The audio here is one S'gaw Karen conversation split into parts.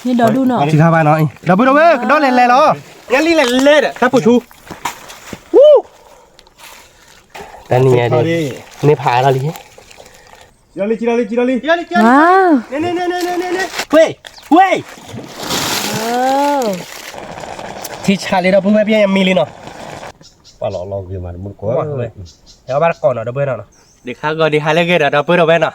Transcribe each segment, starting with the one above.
မ့ၢ်ဒီဒူၣ်နီၤ, ထံခါဘၣ်နီၤ, ဒီပုၢ်ဒီဝဲၢ် ကဒီးလဲၤလဲၤလီၤ, ညၣ်လံလဲၤလဲၤဒီး တၢ်ပိာ်ဆူ, တၢ်နံၤညါဒီး, န့ၣ်ဖးအါထီၣ်လံ, ဝ့ၢ်, ဝ့ၢ်, ထံဆးလံဒီပုၢ်ဝဲၢ် ပမံလံနီၤ, ပလီၤလီၤဂ့ၤမးတမူတကိး, ဟဲဘၣ်တကိးနီၤ ဒီပုၢ်ဝဲၢ်နီၤ, ဒ်ခါဂီၤဒ်ဟါလၢအဂ့ၤဒီး ဒီပုၢ်ဒီဝဲၢ်နီၤ,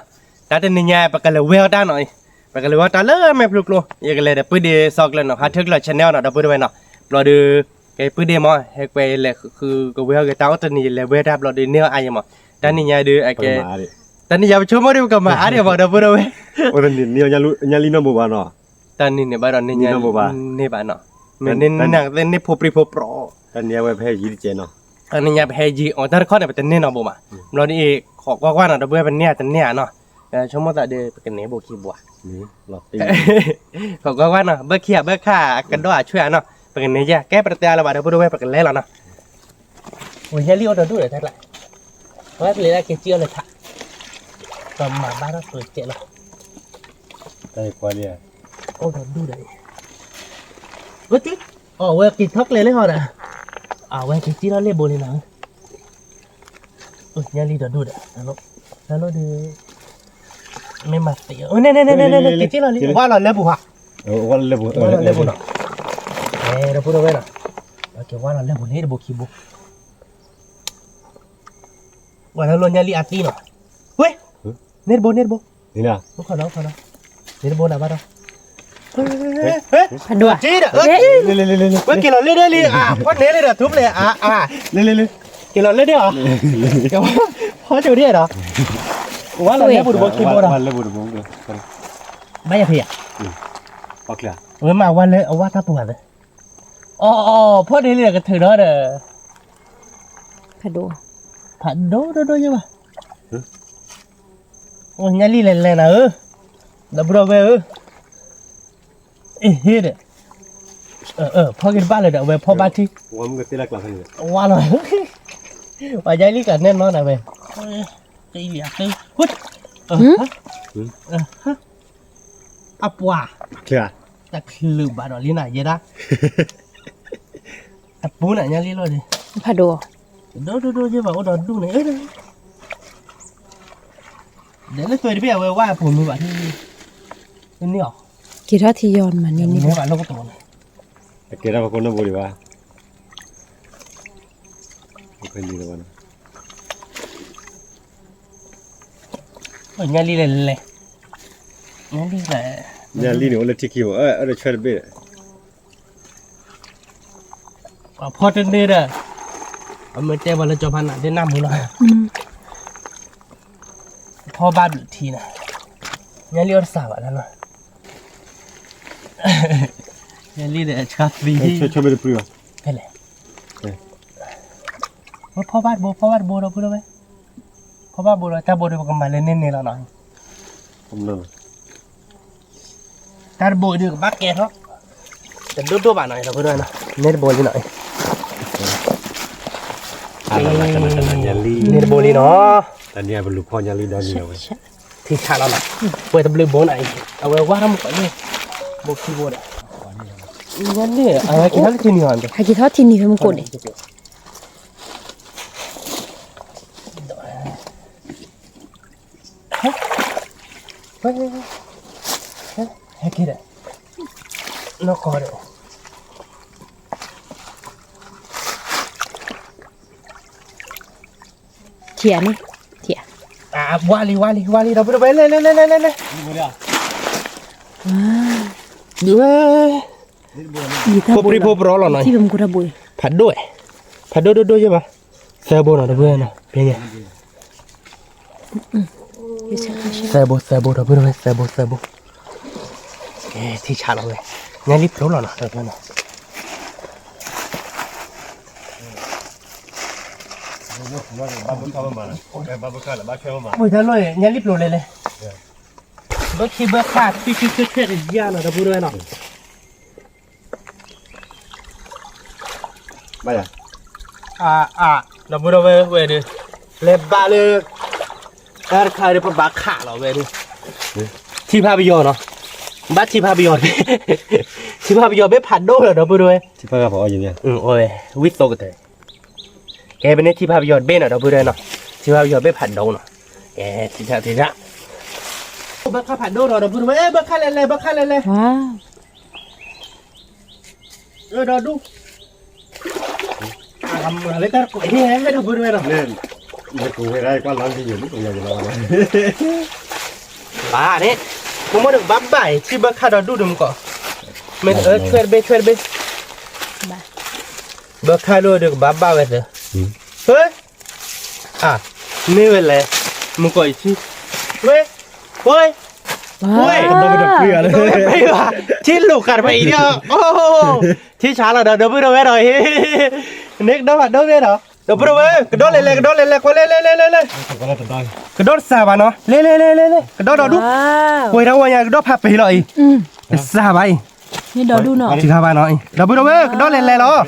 တၢ်တနံၤညါ ပကလဲၤဝဲအီၣ်တၢ်နီၤ, ပကလဲၤဝဲအီၣ်တၢ်လၢမဲာ်ဖျိကျိ, ယကလဲၤဒီးပုၢ်ဒ့စီကျၢၤနီၤ, ဟးထၢကျၢၤ channel နီၤ ဒီပုၢ်ဒီဝဲၢ်နီၤ, ဘျီဒီး ကဲပုၢ်ဒ့မး ဟဲကွဲးလဲၤဃုကဝဲၤအီၣ်ဂ့ၤ တၢ်အိၣ်တနံၤ ယလဲၤဝဲတၢ်ဘျီဒီးန့ၢ်အီၣ်အါယဲမး, တၢ်နံၤညါဒီး အကဲ တၢ်နံၤညါပဆိကမိၣ်ဒီး ပကမၤအါဒံးဘၣ် ဒီပုၢ်ဒီဝဲၢ်, ညၣ်လံနီၢ်ဘိဘၣ်နီၤ, တၢ်နံၤန့ၣ်ဘၣ်ဒီး န့ၢ်ဘၣ်နီၤ, မ့ၢ်န့ၢ်နၢ်သ့ၣ်န့ၢ်ဖိပြံဖိပြီ, တၢ်နံၤညါဝဲပဟဲယံၤတကဲးနီၤ, တၢ်နံၤညါပဟဲယံၤအီၤ တၢ်တခီန့ၣ် ပတန့ၢ်နီၤဘိမး, ဘျီဒီး ခိးကွၢ်ကွၢ်နီၤ ဒီပုၢ်ဝဲၢ် ပန့ၢ်ဧါတန့ၢ်ဧါနီၤ, ဆိကမိၣ်သးဒီး ပကန့ၢ်ဘိခံဘိဧါ ခိးကွၢ်ကွၢ်နီၤ ဘၢၣ်ခံဧါဘၢၣ်ခါ အကဒီးအဆွဲဧါနီၤ ပကန့ၢ်ယဲ ကဲပတတဲအါလၢၤဘၣ် ဒီပုၢ်ဒီဝဲၢ် ပကလဲၤလီၤနီၤ, ဝဲညၣ်လံအိၣ်ဒီးဒူၣ်ဒီးတၢ်ကျါ, ဝဲပျဲလၢက့ၤကံအီၤလၢထး, ပမၤဘၣ်ထီၣ်ကျိၤစဲးလီၤ, အိၣ်ဒီးဒူၣ်ဒီး, အဝဲက့ၤထီၣ်ကျဲလၢဟီဒီး, အဝဲက့ၤကံထီၣ်လ့ၣ်ဘိလံနီၤ ညၣ်လံဒီးဒူၣ်ဒီး, တၢ်လီၢ်ဒီး, မ့ၢ်မၤသ့, န့ၣ်န့ၣ်န့ၣ် က့ၤက့ၤလီၤလံ ဝါလီၤလၢပူၤဟါ, ဝါလီၤလၢပူၤနီၤ, ဒီပုၢ်ဒီဝဲၢ်နီၤ, က့ၤဝါလီၤလၢပူၤန့ၣ်တဘိခံဘိ, ဝါလၢလီၤညၣ်လံအသံနီၤ, ဝ့ၢ်, န့ၢ်တဘိန့ၢ်တဘိ, န့ၢ်တဘိနၤဘၣ်ဒီး ဖးဒိၣ်ဧါ, ဝဲက့ၤလီၤလၢဒဲလံ, ဖီၣ်န့ၢ်လံဒီးထူပျဲၤအါအါ, က့ၤလီၤလၢဒဲအီၤ, ဖီၣ်ကၠိဒဲဒီး, ဝါလီၤလၢပူၤတဘိခံဘိဒီး, ဘၣ်ယၤဖဲယၤ, ဝဲမၤဝါလၢအဝါတၢ်ပူၤဧါသ့, အီအီ ဖီၣ်န့ၢ်လံဒီးကထုးဒီးဒီး, ဖးဒိၣ်, ဖးဒိၣ်ဒိၣ်ဒိၣ်ယဲဘၣ်, အိၣ်ညၣ်လံလဲၤလဲၤနၤဧၢ, ဒီပုၢ်ဒီဝဲၢ်ဧၢ, အ့ဟ့ဒီး, ဖီၣ်က့ၤတဘၣ်လၢၤဒီး အဝဲဖီၣ်ဘၣ်ထံ, ဝါလီၤ, ပှၤညၣ်လံကနဲၣ်နီနၤဝဲ, အပှၤ, တချုးဘၣ်ဒီးလံနၤယဲဒၣ်, တပူၤနၤညၣ်လံလီၤဒီး, ဖးဒိၣ်, ဒိၣ်ဒိၣ်ဒိၣ်ယဲဘၣ်အိၣ်ဒီးဒူၣ်န့ၣ်, ဒီးလၢသွဲတဘ့ၣ်အဝဲဝါအပူၤမုာ်ဘၣ်ထံ, န့ၢ်အီၤ, က့ၤထီၣ်ထံယီၤမးန့ၢ်န့ၢ်ဘၣ်လၢကတိၤန့ၣ်, တကဲထီၣ်ပကိးနီၢ်ဘိဒံးဘၣ်, ညၣ်လံလဲၤလဲၤ, ညၣ်လံလဲၤ, ညၣ်လံန့ၣ်အိၣ်လၢထံခံဘိ, အၢ အိၣ်လၢဆွဲတဘ့ၣ်, အဖီၣ်တန့ၢ်ဒီး, အမ့ၢ်တဲပှၤလၢကၠီၤဖးနးဒ်နၢ်မူလီၤ, ဖီၣ်ဘၣ်ဘျုးထံန့ၣ်, ညၣ်လံအိၣ်တစှၤဘၣ်လၢနီၤ, ညၣ်လံဒီးဆှါသံ, ဖဲလဲၣ်, ဖီၣ်ဘၣ်တဘိ ဖီၣ်ဘၣ်တဘိဒီပုၢ်ဒီဝဲၢ်, ဖီၣ်ဘၣ်ဘိဒီးတၢ်ဘိဒီးပကမၤလၢန့ၢ်န့ၢ်လီၤနီၤ, တၢ်တဘိအံၤဒုးကဘၣ်ကဲထီၣ်, တဒိၣ်ဒိၣ်ဘၣ်နီၤ ဒီပုၢ်ဒီဝဲၢ်နီၤ, န့ၢ်တဘိလံနီၤ, န့ၢ်တဘိလံနီၤ, ထံဆးလီၤနီၤ, ပှဲၤတဘျုးဘိနၤအံၤ, အဝဲဝါထီၣ်မူကီးန့ၣ်, ဘိခံဘိဒီး, ညၣ်လံ အဝဲက့ၤထီၣ်လၢထံနံၤဟီ, ဟဲက့ၤထီၣ်ထံနံၤဖဲမူကိးန့ၣ် ဟဲက့ၤဒီး, နီၢ်ကီၢ်ဒီး, ထံဧါန့ၣ်, ထံဧါ, ဝါလံ ဝါလံ ဝါလံ ဒီပုၢ်ဒီဝဲၢ် လဲၤ လဲၤ လဲၤ လဲၤ လဲၤ, ဝဲ, ဖိပြံဖိပြီလီၤနီၤ, ထံဖဲမူကိးတၢ်ဘိ, ဖးဒိၣ်, ဖးဒိၣ်ဒိၣ်ဒိၣ်ယဲၢ်ဘၣ်, သၢဘိနီၤ ဒီပုၢ်ဝဲၢ်နီၤ, ဖဲညါ သၢဘိ သၢဘိ ဒီပုၢ်ဝဲၢ် သၢဘိ သၢဘိ, ကဲ ထံဆးလီၤဝဲ, ညၣ်လံဖျိလီၤနီၤ ဒီပုၢ်ဝဲၢ်နီၤ, ဝဲတၢ်လီၢ် ညၣ်လံဖျိလဲၣ်လဲၣ်, ဘၣ်ခံဘၣ်ခါ ထွံၣ်ထွံၣ်ထွဲထွဲတယၢ်နီၤ ဒီပုၢ်ဝဲၢ်နီၤ အါ အါ ဒီပုၢ်ဒီဝဲၢ်ဝဲဒုး လဲၤဘါလၢ တၢ်တခါဒီး ပဘၣ်ခးလီၤဝဲဒုး ထံဖးပယီၤနီၤ ဘၣ်ထံဖးပယီၤ, ထံဖးပယီၤဘ့ၣ်ဖးဒိၣ်လီၤ ဒီပုၢ်ဒီဝဲၢ်, ထံဖးပယီၤအီၤယၤ, အဝဲ, ဝံၣ်သိကတၢၢ်, ကဲ ပန့ၢ်ထံဖးပယီၤတဘ့ၣ်နီၤ ဒီပုၢ်ဒီဝဲၢ်နီၤ, ထံဖးပယီၤဘ့ၣ်ဖးဒိၣ်နီၤ, ကဲ, ထံထံထံ, ဘၢခါဖးဒိၣ်ဒီး ဒီပုၢ်ဒီဝဲၢ်, ဘၢခါလဲၤလဲၤ ဘၢခါလဲၤလဲၤ ဒီဒူၣ်, လၢတၢ်တကွဲးန့ၣ် ဒီပုၢ်ဒီဝဲၢ်နီၤ, ဘၣ်န့ၣ်, မိၢ်မိၢ်ဒီးကဘၣ်ဘၣ်အံၤ ထံဘၢခါဒီဒူၣ်ဒီးမူကီၢ်, မ့ၢ်, ဆွဲတဘ့ၣ် ဆွဲတဘ့ၣ်, ဘၢခါလိာ်ဒီးကဘၣ်ဘၣ်ဝဲသ့, ဟၢ, အ, မ့ၢ်ဝဲလဲၣ်, မူကီၢ်အံၤထံ, ဝဲ, ဝဲ, ဝဲ, ထံလိာ်ဃာ်တဖၣ်အံၤဒီး, ထံဆးလီၤဒီး ဒီပုၢ်ဒီဝဲၢ်ဒီး, န့ၣ်ကဒီဖးဒိၣ်သ့ဒီး, ဒီပုၢ်ဒီဝဲၢ်, ကဒီလဲၤလဲၤ ကဒီလဲၤလဲၤ ကွၢ်လဲၤလဲၤလဲၤလဲၤလဲၤ, ကဒီတစၢ်ဘၣ်နီၤ, လဲၤလဲၤလဲၤလဲၤလဲၤ ကဒီဒီဒူၣ်, ဝဲဒၣ်ဝဲညါကဒီဖးပ့ၤလီၤအံၤ, တစၢ်ဘၣ်အံၤ, ထံခါဘၣ်နီၤ, ဒီပုၢ်ဒီဝဲၢ် ကဒီလဲၤလဲၤလီၤ,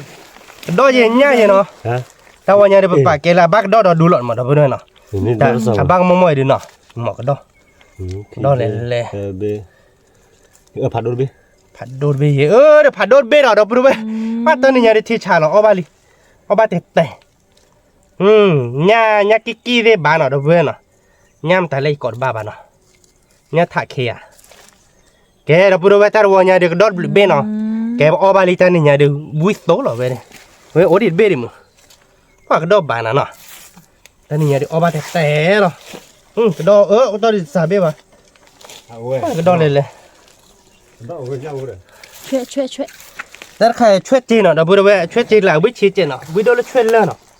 ကဒီယဲၢ်ညၣ်ယဲၢ်နီၤ, တၢ်ဝဲညါဒီးပပာ်ကဲလၢအဘၣ်ကဒီဒီဒူၣ်လီၤမး ဒီပုၢ်ဒီဝဲၢ်နီၤ, အဘၣ်ကမိၢ်မိၢ်အံၤဒုးနီၤ, မ့ၢ်ကဒီ, ကဒီလဲၤလဲၤ ဖးဒိၣ်တဘ့ၣ်, ဖးဒိၣ်တဘ့ၣ်ယဲၢ်, အၢ ဒီးဖးဒိၣ်တဘ့ၣ်ဒီး ဒီပုၢ်ဒီဝဲၢ်, ဘၣ်တၢ်နံၤညါဒီးထံဆးလီၤ အီၣ်ဘၣ်လံ, အီၣ်ဘၣ်တဲတဲ, ညၣ်, ညၣ်ကံၢ်ကံၢ်သ့ၣ်ဘၣ်နီၤ ဒီပုၢ်ဒီဝဲၢ်နီၤ, ညၣ်မတၤလဲၣ်ယကိးတဘၣ်ဘၣ်နီၤ, ညၣ်ထးခ့ဧါ, ကဲ ဒီပုၢ်ဒီဝဲၢ် တၢ်တဝီညါဒီးကဒီတဘျုးဘ့ၣ်နီၤ, ကဲပအီၣ်ဘၣ်လံတၢ်နံၤညါဒီး ဝံသိလီၤဝဲန့ၣ်, ဝဲအိၣ်ဒံးတဘ့ၣ်ဒံးမုၢ်, ပှၤကဒီဘၣ်နၤနီၤ, တၢ်နံၤညါဒီးအီၣ်ဘၣ်တဲတဲလီၤ, ကဒီအၢ ကဒီဒ်စၢ်ဘ့ၣ်ဘၣ်, ကဒီလဲၤလဲၤ တၢ်တခါဆွဲက့နီၤ ဒီပုၢ်ဒီဝဲၢ် ဆွဲက့လၢအဝံၣ်ဆ့ကဲနီၤ ဝံၣ်ဒိၣ်လၢဆွဲလၢနီၤ,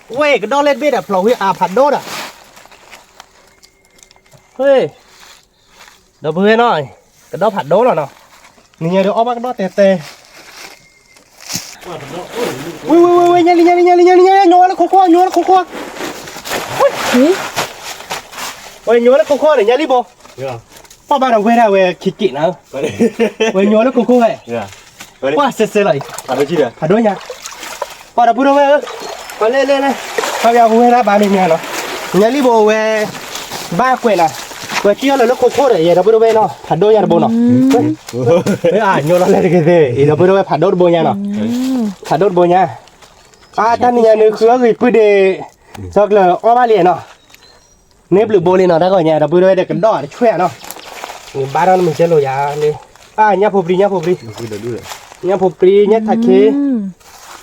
ဝဲကဒီလဲၤတဘ့ၣ်ဒီးဖျိးဝံၤအါဖးဒိၣ်ဒီး, ဝဲ, ဒီပုၢ်ဝဲၢ်နီၤ, ကဒီဖးဒိၣ်လီၤနီၤ, နံၤညါဒီးအီၣ်ဘၣ်ကဒီတဲတဲ ဝဲ ဝဲ ဝဲ ဝဲ ညါလံ ညါလံ ညါလံ ညါလံ ညါလံ ညိဝဲလၢခိခိၣ် ညိဝဲလၢခိခိၣ်, ဝဲ ညိဝဲလၢခိခိၣ်န့ၣ် ညါလံဘိ, ပှၤဘၣ်ဒီးဝဲဒၣ်ဝဲခံက့ၤနၤ, ဝဲ ညိဝဲလၢခိခိၣ်ဝဲ, ပှၤစဲစဲလီၤအံၤ, ဖးဒိၣ်ညါ, ပှၤဒီပုၢ်ဒီဝဲၢ်ဧၢ, ပှၤလဲၤလဲၤလဲၤ, ပှၤဝဲဒၣ်ဘၣ်န့ၣ်ညါနီၤ, ညါလံဘိဝဲ, ဘၣ်ကွဲးနၤ, ဝဲကံၣ်အီၤလၢလၢခိခိၣ်ဒီး ယဲဒီပုၢ်ဒီဝဲၢ်နီၤ ဖးဒိၣ်ညါတဘိနီၤ, ညိလီၤလဲၤတက့ၤသ့ အံၤဒီပုၢ်ဒီဝဲၢ် ဖးဒိၣ်တဘိညါနီၤ, ဖးဒိၣ်တဘိညါ, အါ တၢ်နံၤညါန့ၣ် ဃုအဂ့ၤပုၢ်ဒ့း, စီၤကျၢၤအီၣ်ဘၣ်လံနီၤ, န့ၣ်ဘျုးဘိလံနီၤ တၢ်ဂီၤညါ ဒီပုၢ်ဒီဝဲၢ်ဒီးကဒီးတဆွဲနီၤ, ဘၣ်ဒီးနမုၢ်ကဲလိာ်ယၤလံ, အါ ညၣ်ဖိပြံ ညၣ်ဖိပြံ, ညၣ်ဖိပြံ ညၣ်ထးခ့,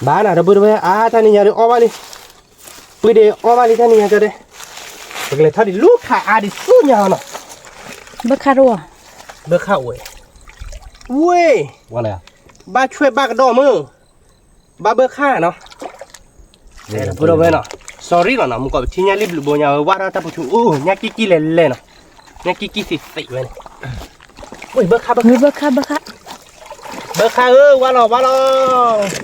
ဘၣ်နီၤ ဒီပုၢ်ဒီဝဲၢ် အါ တၢ်နံၤညါဒီးအီၣ်ဘၣ်လံ, ပုၢ်ဒ့းအီၣ်ဘၣ်လံ တၢ်နံၤညါကဒီး, ပကလဲၤထီၣ်ဒံးလူၤခးအါဒံးဆူညါနီၤ, ဘၢခၣ်တအိၣ်, ဘၢခၣ်အိၣ်ဝဲ, ဝဲ, ဘၣ်ဆွဲဘၣ်ကဒီးမုၢ် ဘၣ်ဘၢခၣ်နီၤ, ဒီပုၢ်ဒီဝဲၢ်နီၤ, sorry လီၤနီၤ မုၢ်ကီၢ်ပထံၣ်ညၣ်လံဘျုးဘိညါဝဲ ဝါထီၣ်တၢ်ပူၤဆူၣ်အိၣ် ညၣ်ကံၢ်ကံၢ်လဲၤလဲၤနီၤ, ညၣ်ကံၢ်ကံၢ်သ့ၣ်သ့ၣ်ဝဲန့ၣ်, ဝဲ ဘၢခၣ် ဘၢခၣ် ဘၢခၣ် ဘၢခၣ်ဧၢ ဝါလီၤ ဝါလီၤ,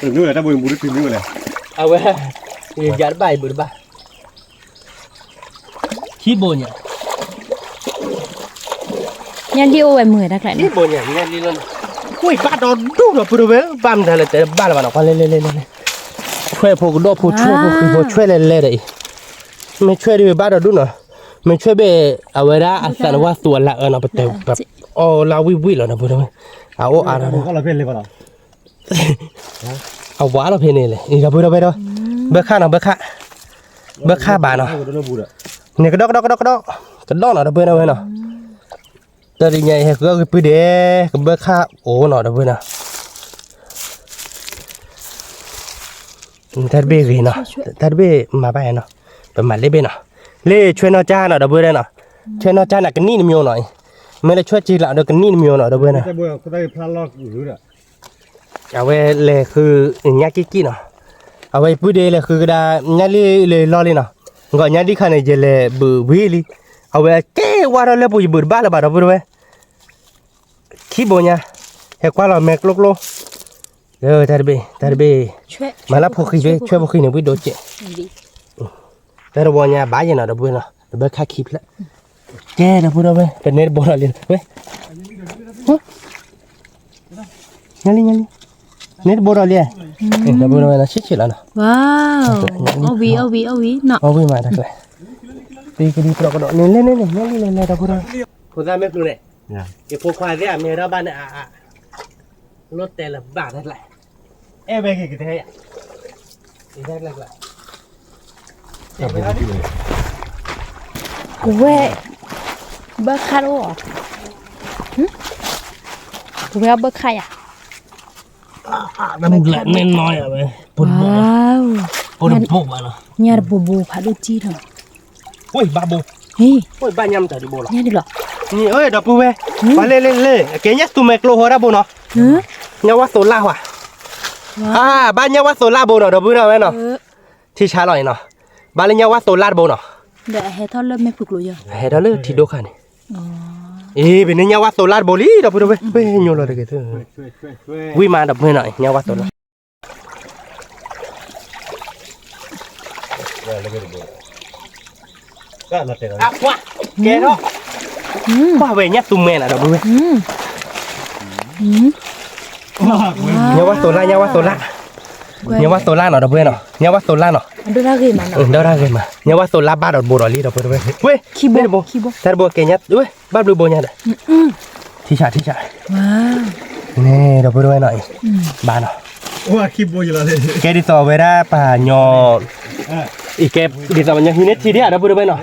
တမ့ၢ်ဝဲ တၢ်ဘိယဘူးတမ့ၢ်ဝဲလဲၣ်, အဝဲ, ယၤတဘၣ် ယဘူးတဘၣ် ခံဘိညါ, ညၣ်လံၣ်အိၣ်ဝဲမုာ်တၢ်ကျါန့ၣ်, ခံဘိညါ ညၣ်လံၣ်လီၤ, ဝဲဘၣ်ဒီးဒူၣ်ဒီးပုၢ်ဒီဝဲၢ် ဘၣ်မတၤလဲၣ်တဲဘၣ်လၢၤဘၣ်နီၤ ပှၤလဲၤလဲၤလဲၤလဲၤလဲၤ, ဆွဲဖိကဒီၣ်ဖိ ဆွဲဖိဃံဖိ ဆွဲလဲၤလဲၤဒီးအံၤ, မ့ၢ်ဆွဲဒ်ဘၣ်ဒီးဒူၣ်နီၤ, မ့ၢ်ဆွဲဘ့ၣ် အဝဲဒၣ်အသးနဝါသူအလၢအအၢနီၤ ပတဲအီၣ်လၢဝံၣ်ဝံၣ်လီၤနီၤ ပုၢ်ဒီဝဲၢ်, အအိၣ်အါဒီး အဝါလီၤဖဲန့ၣ်လဲၣ် အံၤဒီပုၢ်ဒီဝဲၢ်ဒီး, ဘၢခၣ်နီၤ ဘၢခၣ်, ဘၢခၣ်ဘၣ်နီၤ, န့ၣ်ကဒီကဒီကဒီကဒီ, ကဒီနီၤ ဒီပုၢ်ဒီဝဲၢ်နီၤ, တၢ်တနံၤညါအံၤ ဟဲဃုအဂ့ၤပုၢ်ဒ့း, ကဘၢခၣ်အိၣ်နီၤ ဒီပုၢ်ဝဲၢ်နီၤ, တၢ်တဘ့ၣ်ဂ့ၤနီၤ, တၢ်တဘ့ၣ်မၤဘၣ်နီၤ, ပမၤလ့ဘ့ၣ်နီၤ, လ့ဆွဲနီၢ်ကၠၢ်နီၤ ဒီပုၢ်ဝဲၢ်နီၤ, ဆွဲနီၢ်ကၠၢ်န့ၣ် ကနံၣ်တမံၤနီၤအံၤ, မ့ၢ်လၢဆွဲက့လးဒီးကနံၣ်တမံၤနီၤ ဒီပုၢ်ဝဲၢ်နီၤ အဝဲလဲၤဃုညၣ်ကံၢ်ကံၢ်နီၤ, အဝဲပုၢ်ဒ့လဲၤဃုကဒါ ညၣ်လံၣ်လၢလီၢ်လံနီၤ, ဂီၤညၣ်လံၣ်ခါန့ၣ် ယလဲၤဘုးဝံၤလံ, အဝဲကဲဝါထီၣ်လၢပူၤယဘုးတဘၣ်လၢၤဘၣ် ဒီပုၢ်ဒီဝဲၢ်, ခံဘိညါ, ဟဲကွၢ်လီၤမဲာ်ကျိကျိ, တၢ်တဘ့ၣ် တၢ်တဘ့ၣ်, မၤလၢဖိဃံဘ့ၣ် ဆွဲဖိဃံန့ၣ် ဝံၣ်ဒိၣ်ကဲး တၢ်တဝီညါဘၣ်ယဲနီၤ ဒီပုၢ်ဝဲၢ်နီၤ တဘၢခၣ်ခံဖျၢၣ်, ကဲ ဒီပုၢ်ဒီဝဲၢ် ပန့ၢ်တဘိဒီးလံဝဲ, ညါလံ ညါလံ, န့ၢ်တဘိဒီးလံ, ဒီပုၢ်ဒီဝဲၢ်နီၤ ဆံးဆံးလီၤနီၤ, အီၣ်ဝံၤ အီၣ်ဝံၤ အီၣ်ဝံၤ အီၣ်ဝံၤမးတၢ်ကျဲ, ပကဒံပြးကဒီးန့ၣ် လဲၤန့ၣ်န့ၣ် ညါလံ လဲၤလဲၤ ဒီပုၢ်ဒီဝဲၢ် ဖိသၣ်မ့ၢ်ဖျိန့ၣ်, ယဖိခွါသ့ၣ်အမ့ၢ်ဒီးဘၣ်န့ၣ်အါအါ, လိၣ်တဲလၢၤဘၣ်တၢ်ကျါ, အဲၣ်ဝဲက့ၤကတဲယၤ, ကဝဲ, ဘၣ်ခါတအိၣ်, ကဝဲဘၣ်ခါယၤ, မုၢ်ကျၢၢ်န့ၣ်နီၤယၤဝဲ, ပဒိၣ်, ပဒိၣ်ဘၣ်လီၤ, ညၣ်တဘိဘိဖးဒိၣ်တံၢ်လီၤ, ဝ့ၢ်ဘၣ်ဘိ, ဝ့ၢ်ဘၣ်ညၣ်မတၤဒ်ဘိလီၤ, ညၣ်ဒ်လီၤ, နံၤဧၢဒီပုၢ်ဝဲၢ်, ပှၤလ့လ့လ့ အကဲညၣ်သူမဲာ်ကျိဟီတၢ်ဘိနီၤ, ညၣ်ဝၣ်သိးလၣ်ဝဲ, အါ ဘၣ်ညၣ်ဝၣ်သိးလၣ်ဘိနီၤ ဒီပုၢ်ဒီဝဲၢ်နီၤ, ထံဆါလီၤအံၤနီၤ, ဘၣ်လၢညၣ်ဝၣ်သိးလၣ်တဘိနီၤ, ဟဲထီၣ်လၢမဲာ်ဖုကျိယၤ, ဟဲထီၣ်လၢထံဒိၣ်ခါန့ၣ်, အ့ ပန့ၣ်ညၣ်ဝၣ်သိးလၣ်တဘိလံ ဒီပုၢ်ဒီဝဲၢ်, ဝ့ၢ်ညိလီၤတက့ၢ်, ဝံၣ်မးဒီပုၢ်ဝဲၢ်နီၤ ညၣ်ဝၣ်သိးလၣ် အပှၤ, ကဲထီၣ်, ပှၤဝဲညၣ်သူမဲာ်နီၤ ဒီပုၢ်ဝဲၢ်, ညၣ်ဝၣ်သိးလၣ် ညၣ်ဝၣ်သိးလၣ်, ညၣ်ဝၣ်သိးလၣ်နီၤ ဒီပုၢ်ဝဲၢ်နီၤ ညၣ်ဝၣ်သိးလၣ်နီၤ, ဒီးတၢ်ဂ့ၤမး ညၣ်ဝၣ်သိးလၣ်ဘၣ်ဒီးတဘိဒီးလံ ဒီပုၢ်ဝဲၢ်, ဝ့ၢ်, တၢ်တဘိကဲညါ, ဝ့ၢ် ဘၣ်ဘျုးဘိညါဒီး, ထံဆး ထံဆး, န့ၣ် ဒီပုၢ်ဝဲၢ်နီၤ, ဘၣ်နီၤ, ကဲဒ်သိးဝဲဒၣ်ပှၤညီ, အံၤကဲ, ဒ်သိးပှၤညီဟံးန့ၢ်ထံဒ်ဧါ ဒီပုၢ်ဝဲၢ်နီၤ,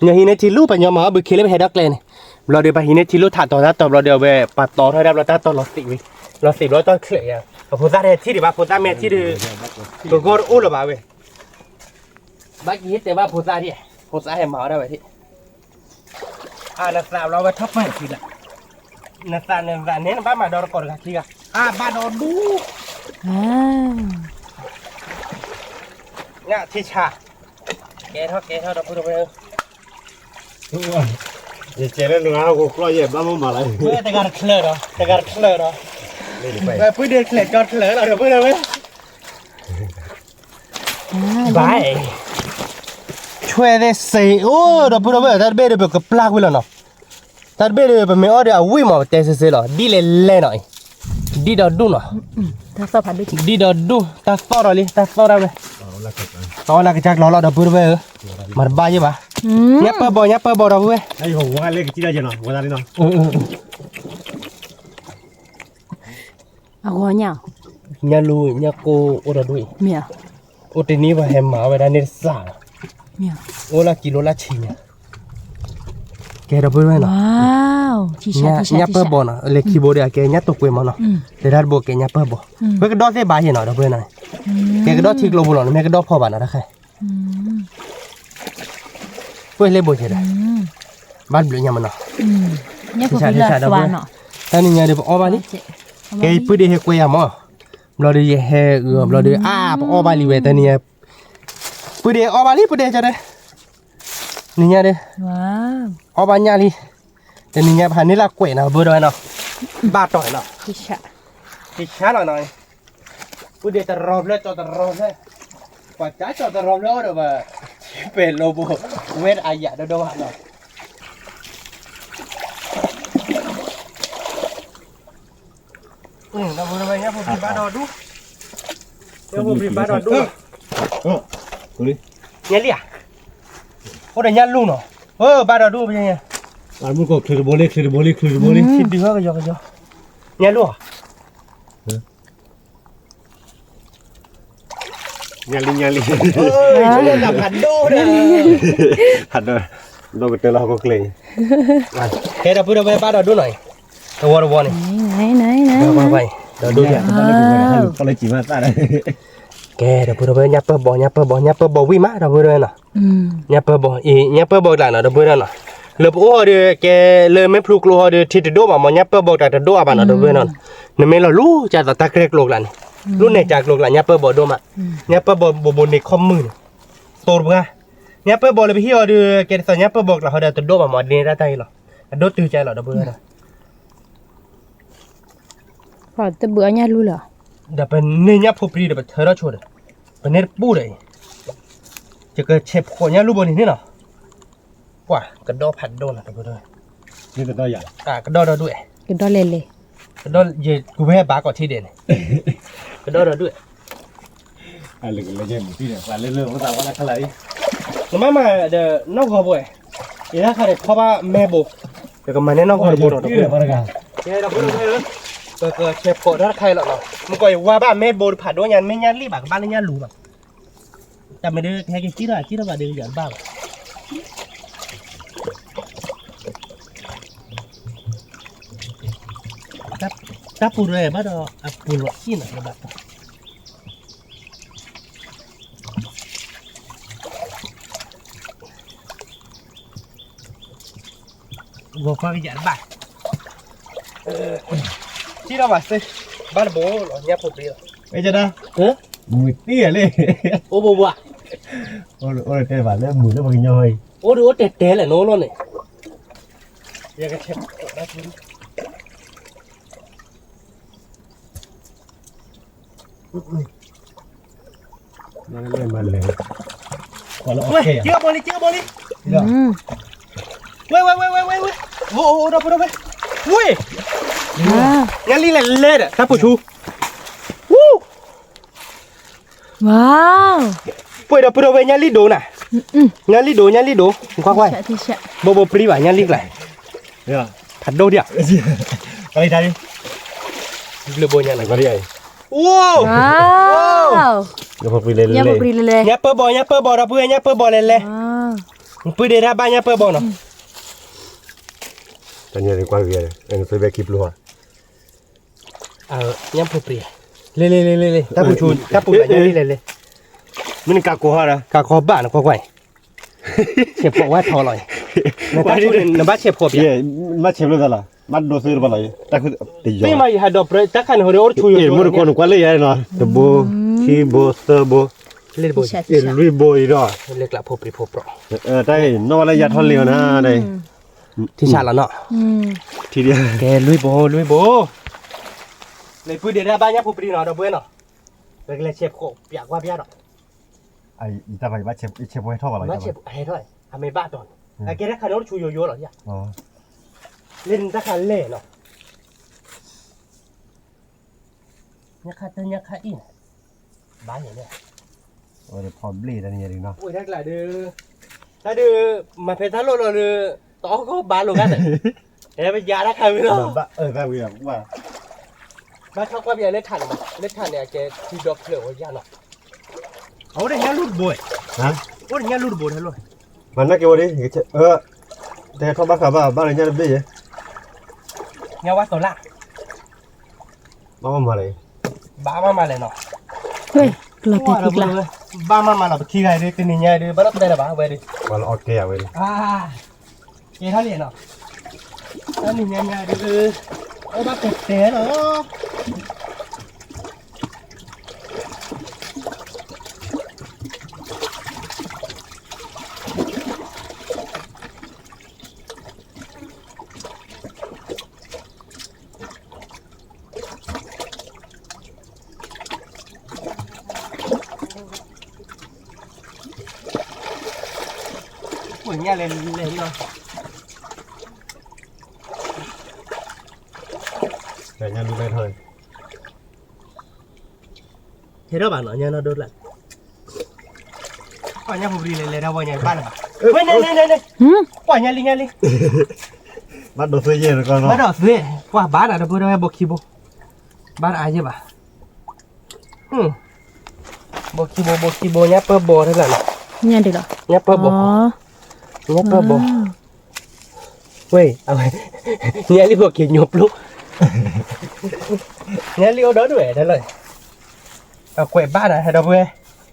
ညီဟံးန့ၢ်ထံလူၢ် ပှၤညီမၤအီၣ်ဘုခ့လၢပဟဲဒီကျဲန့ၣ်, ဘျီဒီးပှၤဟံးန့ၢ်ထံလူၢ်ထးတီၤတၢ်တီၤဘျီဒီးအဝဲ ပှၤတီထီၣ်ဒၣ်ဘျီတၢ်တီၤလီၤသံးဝံၤ, လီၤသံးဘျီတၢ်ချၢးယၤ, အဖိသၣ်တဟဲထံၣ်ဒံးဘၣ် ဖိသၣ်မ့ၢ်ထံၣ်ဒီး, ပဂီၢ်တအိၣ်လၢၤဘၣ်ဝဲ ဘၣ်ကဟ့ၣ်တဲဘၣ်ဖိသၣ်ဒံး, ဖိသၣ်ဟဲမၤအီၣ်ဒၣ်ဝဲဒံး, အနသးဘျီဝဲထီၣ်ပၢၢ်ခံလၢ, နသးနသးန့ၣ် နဘၣ်မၤဒီတကိးတဂၤခံဂၤ, အဘၣ်ဒီဒူၣ်, ထံဆး, ကဲထီၣ်ကဲထီၣ်ဒီပုၢ်ဒီဝဲၢ်, ယကဲလၢနဂါဟီၣ်ခိၣ်ကျီယဲၢ်ဘၣ်မ့ၢ်မၤလၢ, တဂၤတချၢဒီး တဂၤတချၢဒီး, ပုၢ်ဒ့ချၢကၠီတချၢဒီး ဒီပုၢ်ဒီဝဲၢ် ဘၣ်, ဆွဲသ့စ့အိၣ် ဒီပုၢ်ဒီဝဲၢ် တၢ်တဘ့ၣ်ဒီးပကပျၢ်ကွံာ်လီၤနီၤ, တၢ်တဘ့ၣ်ဒီးပမ့ၢ်အီၣ်ဒီးအဝံၣ်မး ပတဲစ့စ့လီၤ ဒ်လဲၣ်လဲၣ်နီၤအံၤ, ဒ်ဒီဒူၣ်နီၤ, ဒ်ဒီဒူၣ် တၢ်သီၣ်ဒီးလံ တၢ်သီၣ်ဒၣ်ဝဲ, သီၣ်လၢကစၢ်ကျီၤလီၤ ဒီပုၢ်ဒီဝဲၢ်ဧၢ, မၤတဘၣ်ယဲၢ်ဘၣ်, ညၣ်ပၢၢ်ဘီၣ် ညၣ်ပၢၢ်ဘီၣ် ဒီပုၢ်ဝဲၢ် အဂီၤညၣ်, ညၣ်လူၢ် ညၣ်ကိၢ်အိၣ်ဒီဒူၣ်အံၤ, အိၣ်တနံၤပှၤဟဲမၤဝဲဒၣ်န့ၣ်တစၢ်လီၤ, အိၣ်လၢကံလိလၢဆံညါ, ကဲဒီပုၢ်ဝဲၢ်နီၤ, ညၣ်ပၢၢ်ဘီၣ်နီၤ လဲၤခံဘိဒီးအကဲညၣ်တိာ်ကွဲမးနီၤ, တဲဒၣ်တဘိကဲညၣ်ပၢၢ်ဘီၣ်, ဝဲကဒီးသ့ၣ်ဘၣ်ယဲၢ်နီၤ ဒီပုၢ်ဝဲၢ်နီၤ, ကဲကဒီးထံကျိပူၤလီၤ နမ့ၢ်ကဒီးဖီဘၣ်နီၤတခါ ဝဲၢ်လ့ဘိဆဲးဒီး, ဘၣ်ဘျုးညါမနီၤ, တၢ်နံၤညါဒီးပအီၣ်ဘၣ်လံ, ကဲပုၢ်ဒ့ဟဲကွဲယၤမး, ဘျီဒီးယဟဲအီၤဘျီဒီး အါ ပအီၣ်ဘၣ်လံဝဲတၢ်နံၤညါ, ပုၢ်ဒ့အီၣ်ဘၣ်လံ ပုၢ်ဒ့ကဒီး, နံၤညါဒီး, အီၣ်ဘၣ်ညၣ်လံ, တနံၤညါပဟးန့ၢ်လၢကွဲးနီၤ ပုၢ်ဒ့ဝဲနီၤ, ဘၣ်တီၢ်နီၤ, တဆါလီၤနီၤ, ပုၢ်ဒ့တရီဖျၢၣ် ကၠီတရီဖျၢၣ်, ပှၤကၠီကၠီတရီဖျၢၣ်အီၤဒီးဘၣ်, ပဲၤလိဘိ, ဝဲဒၣ်အယၤဒီးဒီးဘၣ်နီၤ ဒီပုၢ်ဒီဝဲၢ် ညၣ်ဖိဖံဘၣ်ဒီဒူၣ်, ညၣ်ဖိဖံဘၣ်ဒီဒူၣ်, ညၣ်လံဧါ, အိၣ်ဒီးညၣ်လူၢ်နီၤ, ဘၣ်ဒီဒူၣ်ဖဲညါ, ချ့တဘိလံ ချ့တဘိလံ ချ့တဘိလံ ချ့ဒုးဟီၣ်ကယီကယီ, ညၣ်လူၢ်ဧါ ညၣ်လံ ညၣ်လံ, ဖးဒိၣ်ဒီး, ဖးဒိၣ်, ဒိၣ်ကတၢၢ်လၢဟီၣ်ခိၣ်ချ့, ကဲဒီပုၢ်ဒီဝဲၢ်ဘၣ်ဒီဒူၣ်နီၤအံၤ, တဝီတဝီန့ၣ်, ဒီဒူၣ်, ကဲဒီပုၢ်ဒီဝဲၢ် ညၣ်ပၢၢ်ဘီၣ် ညၣ်ပၢၢ်ဘီၣ် ညၣ်ပၢၢ်ဘီၣ်ဝံၣ်မး ဒီပုၢ်ဒီဝဲၢ်နီၤ, ညၣ်ပၢၢ်ဘီၣ်အံၤ ညၣ်ပၢၢ်ဘီၣ်ကျါနီၤ ဒီပုၢ်ဝဲၢ်နီၤ, လၢပအိၣ်ဒီးကဲလၢမ့ၢ်ဖျိကျိဟီဒီး ထံတဒိၣ်ဘၣ်မး ညၣ်ပၢၢ်ဘီၣ်ကျါတဒိၣ်အါဘၣ်နီၤ ဒီပုၢ်ဝဲၢ်နီၤ, နမ့ၢ်လီၤလူၤကၢ်သိးတၢ်ကြဲၢ်ကျိကျါန့ၣ်, လူၤနဲၣ်ကၢ်ကျိကျါ ညၣ်ပၢၢ်ဘီၣ်ဒိၣ်မး, ညၣ်ပၢၢ်ဘီၣ်ဘိးဘိန့ၣ်ခီမုၢ်န့ၣ်, သိတပှၢ်, ညၣ်ပၢၢ်ဘီၣ်လၢပဟံၣ်အီၤဒီး ကဲဒ်သိးညၣ်ပၢၢ်ဘီၣ်ကျါဟီဒီးတဒိၣ်ဘၣ်မး ဒ်န့ၣ်တၢ်တၢ်အံၤလီၤ, အဒိၣ်တုၤကၢ်လီၤ ဒီပုၢ်ဝဲၢ်နီၤ တဘုးအီၣ်ညၣ်လူၢ်လၢၤ, ဒီးပန့ၢ်ညၣ်ဖိပြံဒီးပထၢထီၣ်ဆိဒီး, ပန့ၢ်တပူၤဒီးအံၤ, ယကဆဲးဖှိးညၣ်လူၢ်ဘိန့ၣ်န့ၣ်လီၤ, ပှၤကဒီဖးဒိၣ်နီၤ တပူၤဒီး, ကဒီဒီဒူၣ်, ကဒီဒီဒူၣ်, ကဒီလဲၤလဲၤ, ကဒီယကဝဲဘၣ်ကီးထံဒဲးန့ၣ်, ကဒီဒီဒူၣ် နမ့ၢ်မၤဒီးနီၢ်ဂီၤဘိ, ယတၢ်ခါန့ၣ်ဖီဘၣ်မဲဘိ, ယကမၤန့ၢ်နီၢ်ကီၢ်တဘိဒီး, ကဲဒီပုၢ်ဒီဝဲၢ်ဧၢ, ပကဆဲးဖီးတၢ်တခါအံၤလီၤနီၤ, မ့ၢ်ကွၢ်ယဝါဘၣ်မ့ၢ်ဘိတဖးဒိၣ်ညါ မ့ၢ်ညၣ်လံၣ်ဘၣ် ကဘၣ်လၢညၣ်လူၤလီၤ, တၢ်မ့ၢ်ဒၣ်ဟဲက့ၤစံၣ်ထီၣ်စံၣ်ထီၣ်ဘၣ်ဒီးယဘၣ်ဘၣ်, တၢ်ပူၤရဲၣ်ဘၣ်ဒီးအပူၤလီၤစံၣ်နီၤ ယဘၣ် ဂီၤခွါကယၤတဘၣ်, စံၣ်ထီၣ်ဘၣ်စ့, ဘၣ်တဘိလီၤ ညၣ်ဖိပြံလီၤ, အဲၣ်ဒၣ်, မုၢ်တံၢ်လံ, အိၣ်ဘိဘၣ်, အိၣ်တဲဘၣ်လၢမုၢ်လၢပှၤကညီအံၤ, အိၣ်ဒုးအိၣ်တဲတဲလဲၣ်နီၤလီၤန့ၣ်, ယကဆဲးဖီးဒၣ် မၤလဲၣ်, ဝဲ, က့ၤအဘီလံ က့ၤအဘီလံ, ဝဲဝဲဝဲဝဲဝဲ, အိၣ်အိၣ်ဒီပုၢ်ဒီဝဲၢ်, ဝဲ, ညၣ်လံၣ်လဲၤလဲၤဒီး တၢ်ဖိဆူ, ဝဲ, ပှဲၤဒီပုၢ်ဒီဝဲၢ် ညၣ်လံၣ်ဒိၣ်နၤ, ညၣ်လံၣ်ဒိၣ် ညၣ်လံၣ်ဒိၣ်, ခွါခွါ, ဘိဘိပြံဘၣ် ညၣ်လံၣ်ကျါ, ဖးဒိၣ်ဒံး, ဘျုးဘိညါန့ၣ်, အိၣ်, ညၣ်ပၢၢ်ဘီၣ် ညၣ်ပၢၢ်ဘီၣ် ဒီပုၢ်ဝဲၢ် ညၣ်ပၢၢ်ဘီၣ်လဲၤလဲၤ, ပုၢ်ဒ့တၢ်ဘၣ် ညၣ်ပၢၢ်ဘီၣ်နီၤ, တၢ်ညါန့ၣ်ကွၢ်ဂ့ၤ, ညၣ်ဖိပြံ, လဲၤလဲၤလဲၤလဲၤလဲၤ တၢ်ပူၤဆူ တၢ်ပူၤဘၣ် ညၣ်လံၣ်လဲၤလဲၤ, မ့ၢ်နကးကိးဟီဒီး ကးကိးဘၣ်နကွၢ်ကွၢ်အံၤ, ဆဲးဖီးဝဲထီလီၤအံၤ, နဘၣ်ဆဲးဖီးပျဲ, ဘၣ်ဆဲးဖီးသးလီၤ, ဘၣ်ဒိးသ့တဘၣ်လီၤ, တၢ်ခူ, တယီၤ, မ့ၢ်ယဟးဒီးပြၢ တၢ်ခါန့ၣ် ဟိုဒီးအိၣ်တဆူယိာ်ယိာ်, နကွၢ်လၢယၤနီၤ တဘိ, ခံဘိ, သၢဘိ, လွံၢ်ဘိအံၤဒီး, လၢကျးဖိပြံဖိပြီ, တၢ်အံၤ နီၢ်ဝဲလၢယၤထီၣ်လံအီၤနၤ, ထံဆးလီၤနီၤ, ထံဒံး, ကဲလွံၢ်ဘိ လွံၢ်ဘိ, လဲၤပုၢ်ဒ့တၢ်ဘၣ် ညၣ်ဖိပြံနီၤ ဒီပုၢ်ဝဲၢ်နီၤ, ပကလဲၤဆဲးဖီးပျဲကွၢ်ပျဲဒီး ယဘၣ်ဆဲးဖီးဟဲထီၣ်ဘၣ်လီၤ, ဟဲထီၣ်, အမ့ၢ်ဘၣ်တီၤန့ၣ်, အကဲတၢ်ခါန့ၣ် အိၣ်တဆူယိာ်ယိာ်လီၤ, လၢနတၢ်ခါလဲၣ်နီၤ, ညၣ်ခါတၢ်ညၣ်ခါအံၤန့ၣ်, ဘၣ်န့ၣ်, ဖီးဘျ့ၣ်တၢ်န့ၣ်, တၢ်ဒုး, တၢ်ဒုး, မၤဖဲတၢ်လိၣ်လီၤဒီး, တအီၣ်ကီၢ်ဘၣ်လိာ်ဂၤန့ၣ်, ဟဲပယါတၢ်ခါဝံၤလီၤ, ဘၣ်ထီၣ်ကွၢ်ပယါလၢထးန့ၣ်, လၢထးန့ၣ် အကဲထံဒီဖျၢၣ်ဝဲယါနီၤ အဝဲဒၣ်ညၣ်လူၢ်တဘိ, အိၣ်ဒီးညၣ်လူၢ်တဘိထဲလိၣ်, မၤနၢ်က့ၤဝဲဒၣ်, တဟဲထီၣ်ဘၣ်ဃးဘၣ် ဘၣ်လၢညၣ်တဘ့ၣ်ယဲ, ညၣ်ဝါတီၤလၢ်, ဘၣ်မၤမၤလဲၣ်, ဘၣ်မၤမၤလဲၣ်နီၤ, ဘၣ်မၤမၤလီၤ ပခံဂၤဒုး တနံၤညါဒုး ဘၣ်လီၤတဲာ်လၢၤဘၣ်ဝဲဒုး, ဘၣ်လီၤအီၣ်ကဲဝဲဒုး, ကဲထီၣ်လံနီၤ, တနံၤညါညါဒုး, အဘၣ်တဲာ်တဲာ်လီၤ ပှၤညၣ်လဲၤလဲၤလီၤ, ညၣ်လူၢ်လဲၤထီၣ်, ဟဲထီၣ်ဘၣ်နီၤ ညၣ်နီၢ်ဒိၣ်လၢ်, ပှၤညၣ်ဖိပြံလဲၤလဲၤထီၣ်ဝဲညါဘၣ်လၢၤဘၣ်, ဝဲန့ၣ်န့ၣ်န့ၣ်န့ၣ်, ပှၤညၣ်လံညၣ်လံ, ဘၣ်ဒိးသ့ယဲၢ်တကီၢ်နီၤ, ဘၣ်ဒိးသ့, ပှၤဘၣ်နၤတဘိဒီးဝဲဘိခံဘိ, ဘၣ်နၤအါယဲၢ်ဘၣ် ဘိခံဘိ ဘိခံဘိ ညၣ်ပၢၢ်ဘီထီၣ်လၢ်နီၤ, ညၣ်ဒုးလီၤ, ညၣ်ပၢၢ်ဘီ, ညၣ်ပၢၢ်ဘီ, ဝဲ, အဝဲ, ညၣ်လံဘိက့ၤညိပျိ, ညၣ်လံအိၣ်ဒီဒူၣ်ဝဲဒၣ်လီၤ, အကွဲးဘၣ်နၤ ဟဲဒီပုၢ်ဝဲၢ်,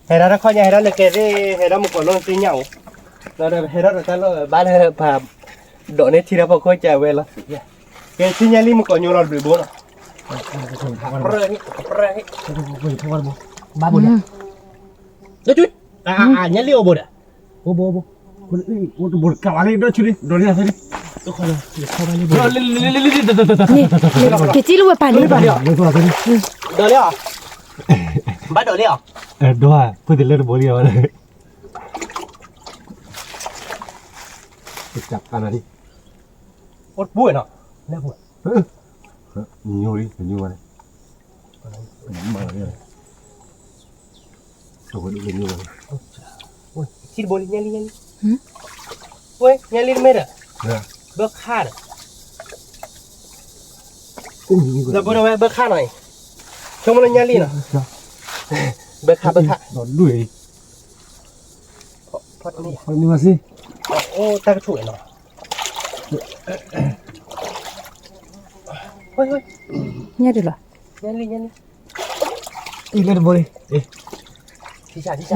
ဟဲဒၣ်တခီညါ ဟဲဒၣ်လၢကဲသ့ၣ် ဟဲဒၣ်မုၢ်ကီၤလီၢ်သ့ၣ်ညါအိၣ်, ဒီးဟဲဒၣ်ဒီးတၢ်လီၢ်ဘၣ်လၢပှၤ ဒိးန့ၢ်ထံတၢ်ဖီခိၣ်ကဝဲလီၤ, ကဲထံညၣ်လံမုၢ်ကီၤညိလီၤတဘျုးဘိလီၤ, ဘၣ်ဘိလီၤ, ညၣ်လံအိၣ်ဘိဒီး, အိၣ်ဘိ, အိၣ်ဘိ, ကဝါလံဒီဆူလံ ဒိးန့ၢ်သ့လံ, ကဲစံၣ်လၢဝဲပာ်လံ, ဒိးလံအီၤ, ဘၣ်ဒိးလံအီၤ, ဒိးလံအီၤ, အိၣ်တပူၤနီၤ, ညိလံ ညိဝဲန့ၣ်, ထံတဘိလံ ညၣ်လံ ညၣ်လံ, ဝဲ ညၣ်လံတမ့ၢ်ဒီး, ဘၣ်ခါဒီး ဒီပုၢ်ဒီဝဲၢ် ဘၢခါနီၤအံၤ, ဆိကမိၣ်လၢညါလံနီၤ, ဘၢခါ ဘၢခါ, ဒီးဒူၣ်အံၤ, ဖီၣ်တန့ၢ်, ဖီၣ်တန့ၢ်မးစ့, အိၣ်တၢ်ကဆူၣ်ဝဲနီၤ, ညါတလီၤ, ညါလံ ညါလံ, အံၤလၢတဘိလံ, ထံဆး ထံဆး, ခိၣ်စ့, ကဒါဒီး, လဲၤနၤ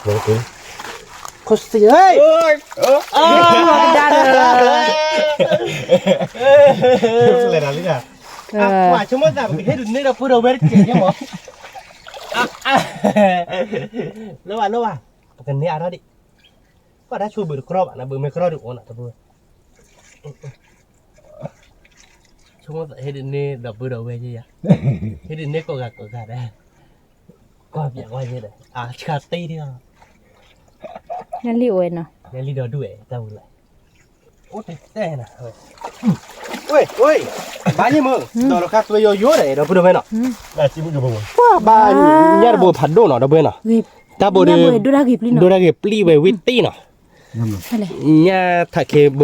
လံ, ဆိကမိၣ်သး ပကဟ့ၣ်ဒုးန့ၢ်ဒီပုၢ်ဒီဝဲၢ်တကဲးယဲၢ်မး, လၢဘၣ်လၢဘၣ်, ပကန့ၢ်အါထီၣ်ဒံး, ကွၢ်တၢ်ဆိဘုးတကြီဘၣ်နီၤ, ဘုးမ့ၢ်ကြီဒုးအိၣ်နီၤ တဘိ ဆိကမိၣ်သးဟ့ၣ်ဒုးန့ၢ်ဒီပုၢ်ဒီဝဲၢ်ယဲၢ်ယၤ, ဟ့ၣ်ဒုးန့ၢ်ကိးဂၤကိးဂၤဒီး, ကွၢ်ပၠးကွၢ်ယဲၢ်ဒီး အဆၢတ့ၢ်ဒံး, ညါလံအိၣ်ဝဲနီၤ, ညါလံဒီးဒူၣ်ဝဲတၢ်ဝံၤလီၤ, အိၣ်တဲတဲနီၤ, ဝ့ၢ် ဝ့ၢ်, ဘၣ်ယဲၢ်မ့ၢ် ဒီးလီၤခါသွဲယိယိဒီး ဒီပုၢ်ဒီဝဲၢ်နီၤ, ကွၢ်ဘၣ်, ညၣ်တဘိဖးဒိၣ်နီၤ ဒီပုၢ်ဝဲၢ်နီၤ, တၢ်ဘိဒုး, ဒိၣ်တၢ်ဂ့ၤပျံၤဝဲဝံၤတ့ၢ်နီၤ, ညၣ်ထးခ့ဘိပျံၤဘၣ်, ဖး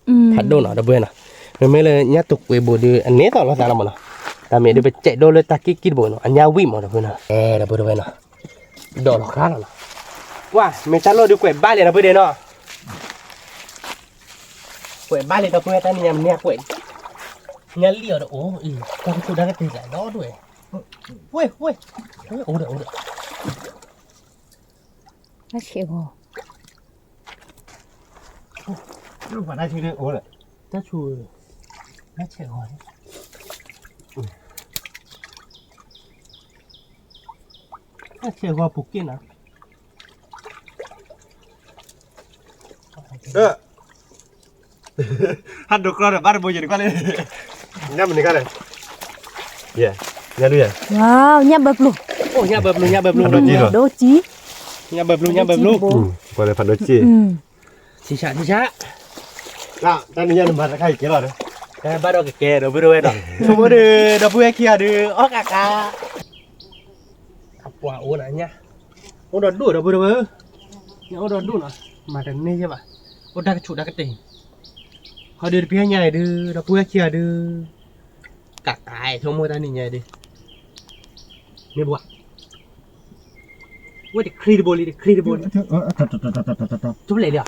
ဒိၣ်နီၤ ဒီပုၢ်ဝဲၢ်နီၤ, မ့မ့ၢ်လၢညၣ်တူာ်ကွဲးဘိဒုး အန့ၢ်သီၣ်လီၤသးလီၤမးနီၤ, တၢ်မ့ၢ်ဒုးပစဲးဒိၣ်လၢတၢ်ကံၢ်ကံၢ်တဘိနီၤ အညၣ်ဝံၣ်မး ဒီပုၢ်ဝဲၢ်နီၤ, ဒီးလီၤခါလီၤနီၤ, ကွၢ် မ့ၢ်တၢ်လီၢ်ဒုးကွဲးဘၣ်လံ ဒီပုၢ်ဝဲၢ်နီၤ, ကွဲးဘၣ်လံ ဒီပုၢ်ဝဲၢ် တၢ်နံၤညါမ့ၢ်ကွဲး, ညၣ်လံအီၤတအိၣ်, တၢ်ကဆူၣ်တၢ်ကတ့ၢ်လၢဒီဒူၣ်, ဝ့ၢ် ဝ့ၢ်, အိၣ်ဒီး အိၣ်ဒီး တၢ်ဆဲးဂီၤ, တၢ်ဆူၣ်, တၢ်ဆဲးဂီၤ, တၢ်ဆဲးဂီၤပူၤက့ၣ်နီၤ, ဟးဒိးကြီဒီး ဘၣ်တဘိယဲၢ်တကွၢ်လၢ, ညၣ်မနုၤခါလဲၣ်, ညၣ်ဒုးယဲၢ်, ညၣ်ဘၢပျိၤ, ညၣ်ဘၢပျိၤ ညၣ်ဘၢပျိၤ, ဒိၣ်ကံ, ညၣ်ဘၢပျိၤ ညၣ်ဘၢပျိၤ, ကွၢ်လၢဖးဒိၣ်ကံ, ထံဆး ထံဆး, တၢ်နံၤညါနမၤတခါအံၤကဲလီၤ, ဘၣ်ဒီးကကဲ ဒီပုၢ်ဒီဝဲၢ်နီၤ, ဆိကမိၣ်ဒီး ဒီပုၢ်ဝဲၢ်ခံဂၤဒုး အီၣ်ကးကး အပှၤအိၣ်နၤညါ, အိၣ်ဒီးဒိၣ် ဒီပုၢ်ဒီဝဲၢ်ဧၢ, ညၣ်အိၣ်ဒီးဒိၣ်နီၤ, မၤတန့ၢ်ယဲၢ်ဘၣ်, အိၣ်တၢ်ကဆူးတၢ်ကတ့ၢ်, ဟီဒုးတပျဲညါအံၤဒုး ဒီပုၢ်ဝဲၢ်ခံဂၤဒုး, ကးကးဆိကမိၣ်တၢ်နံၤညါအံၤဒုး, မ့ၢ်ပှၤ, ဝဲတခရံတဘိလံ တခရံတဘိလံ, တဘျဲၣ်လံဧါ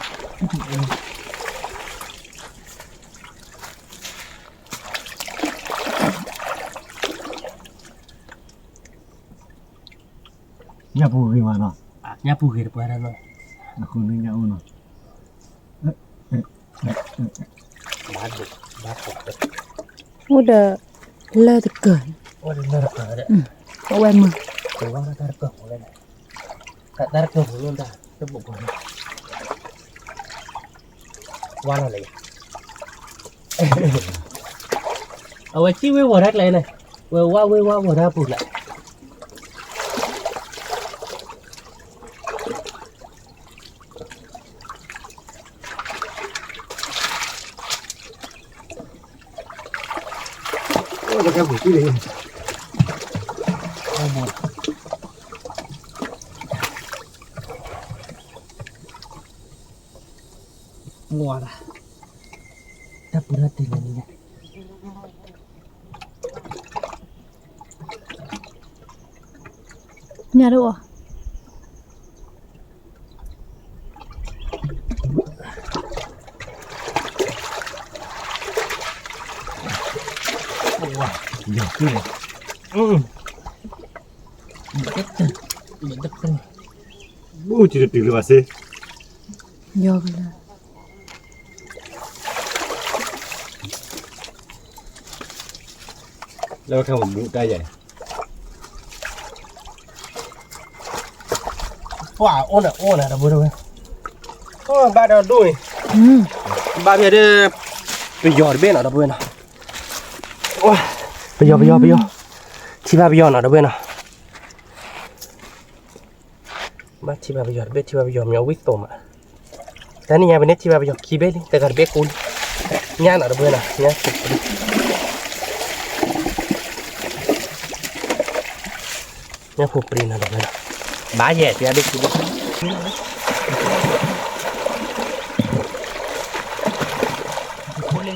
ညၣ်ပူၤဂ့ၤမးနီၤ, ညၣ်ပူၤဂ့ၤတပှဲၤဒၣ်နီၤ, အဃိန့ၣ်ညၣ်အိၣ်နီၤ, အိၣ်ဒီးလၢတကၢၢ်, အိၣ်ဒီးလၢတကၢၢ်, အိၣ်ဝဲမုာ်, တၢ်တကၢၢ်ဖိလၢ, တၢ်တကၢၢ်ဖိလၢတၢ်တဘိးဘိး, ဝါလီၤလၢယၤ အဝဲစံၣ်ဝ့ၤဝီၤတၢ်ကျဲန့ၣ်, ဝဲဝါဝ့ၤဝါဝီၤတၢ်ပူၤလၢ, မွၤဒၣ်, တၢ်ပူၤတၢ်တ့ၢ်လၢန့ၣ်, ညၣ်တအိၣ်, ယီၤက့ၤ, ဘူၣ်က့ၤတတုၤလၢၤဘၣ်စ့, ယီၤက့ၤလၢ လၢခါမူတၢ်ယၤန့ၣ်, ပှၤအိၣ်နၤအိၣ်နၤ ဒီပုၢ်ဒီဝဲၢ်, ဘၣ်ဒီးဒိၣ်န့ၣ်, ဘၣ်ဖဲဒၣ်, ပယီၤတဘ့ၣ်နီၤ ဒီပုၢ်ဝဲၢ်နီၤ, ပယီၤ ပယီၤ ပယီၤ, ထံၣ်ဘၣ်ပယီၤနီၤ ဒီပုၢ်ဝဲၢ်နီၤ. ဘၣ်ထံၣ်ဘၣ်ပယီၤတဘ့ၣ် ထံၣ်ဘၣ်ပယီၤမ့ၢ်အဝံၣ်သိးမး, တနံၤညါပန့ၢ်ထံၣ်ဘၣ်ပယီၤခံဘ့ၣ်လံ တဂၤတဘ့ၣ်ကိးလံ, ညၣ်နီၤ ဒီပုၢ်ဝဲၢ်နီၤ, ညၣ်ဖိပြံ, ညၣ်ဖိပြံနီၤ ဒီပုၢ်ဝဲၢ်နီၤ, ဘၣ်ယဲၢ် တဂၤတဘ့ၣ်ခံဘ့ၣ် လၢ လၢ လၢ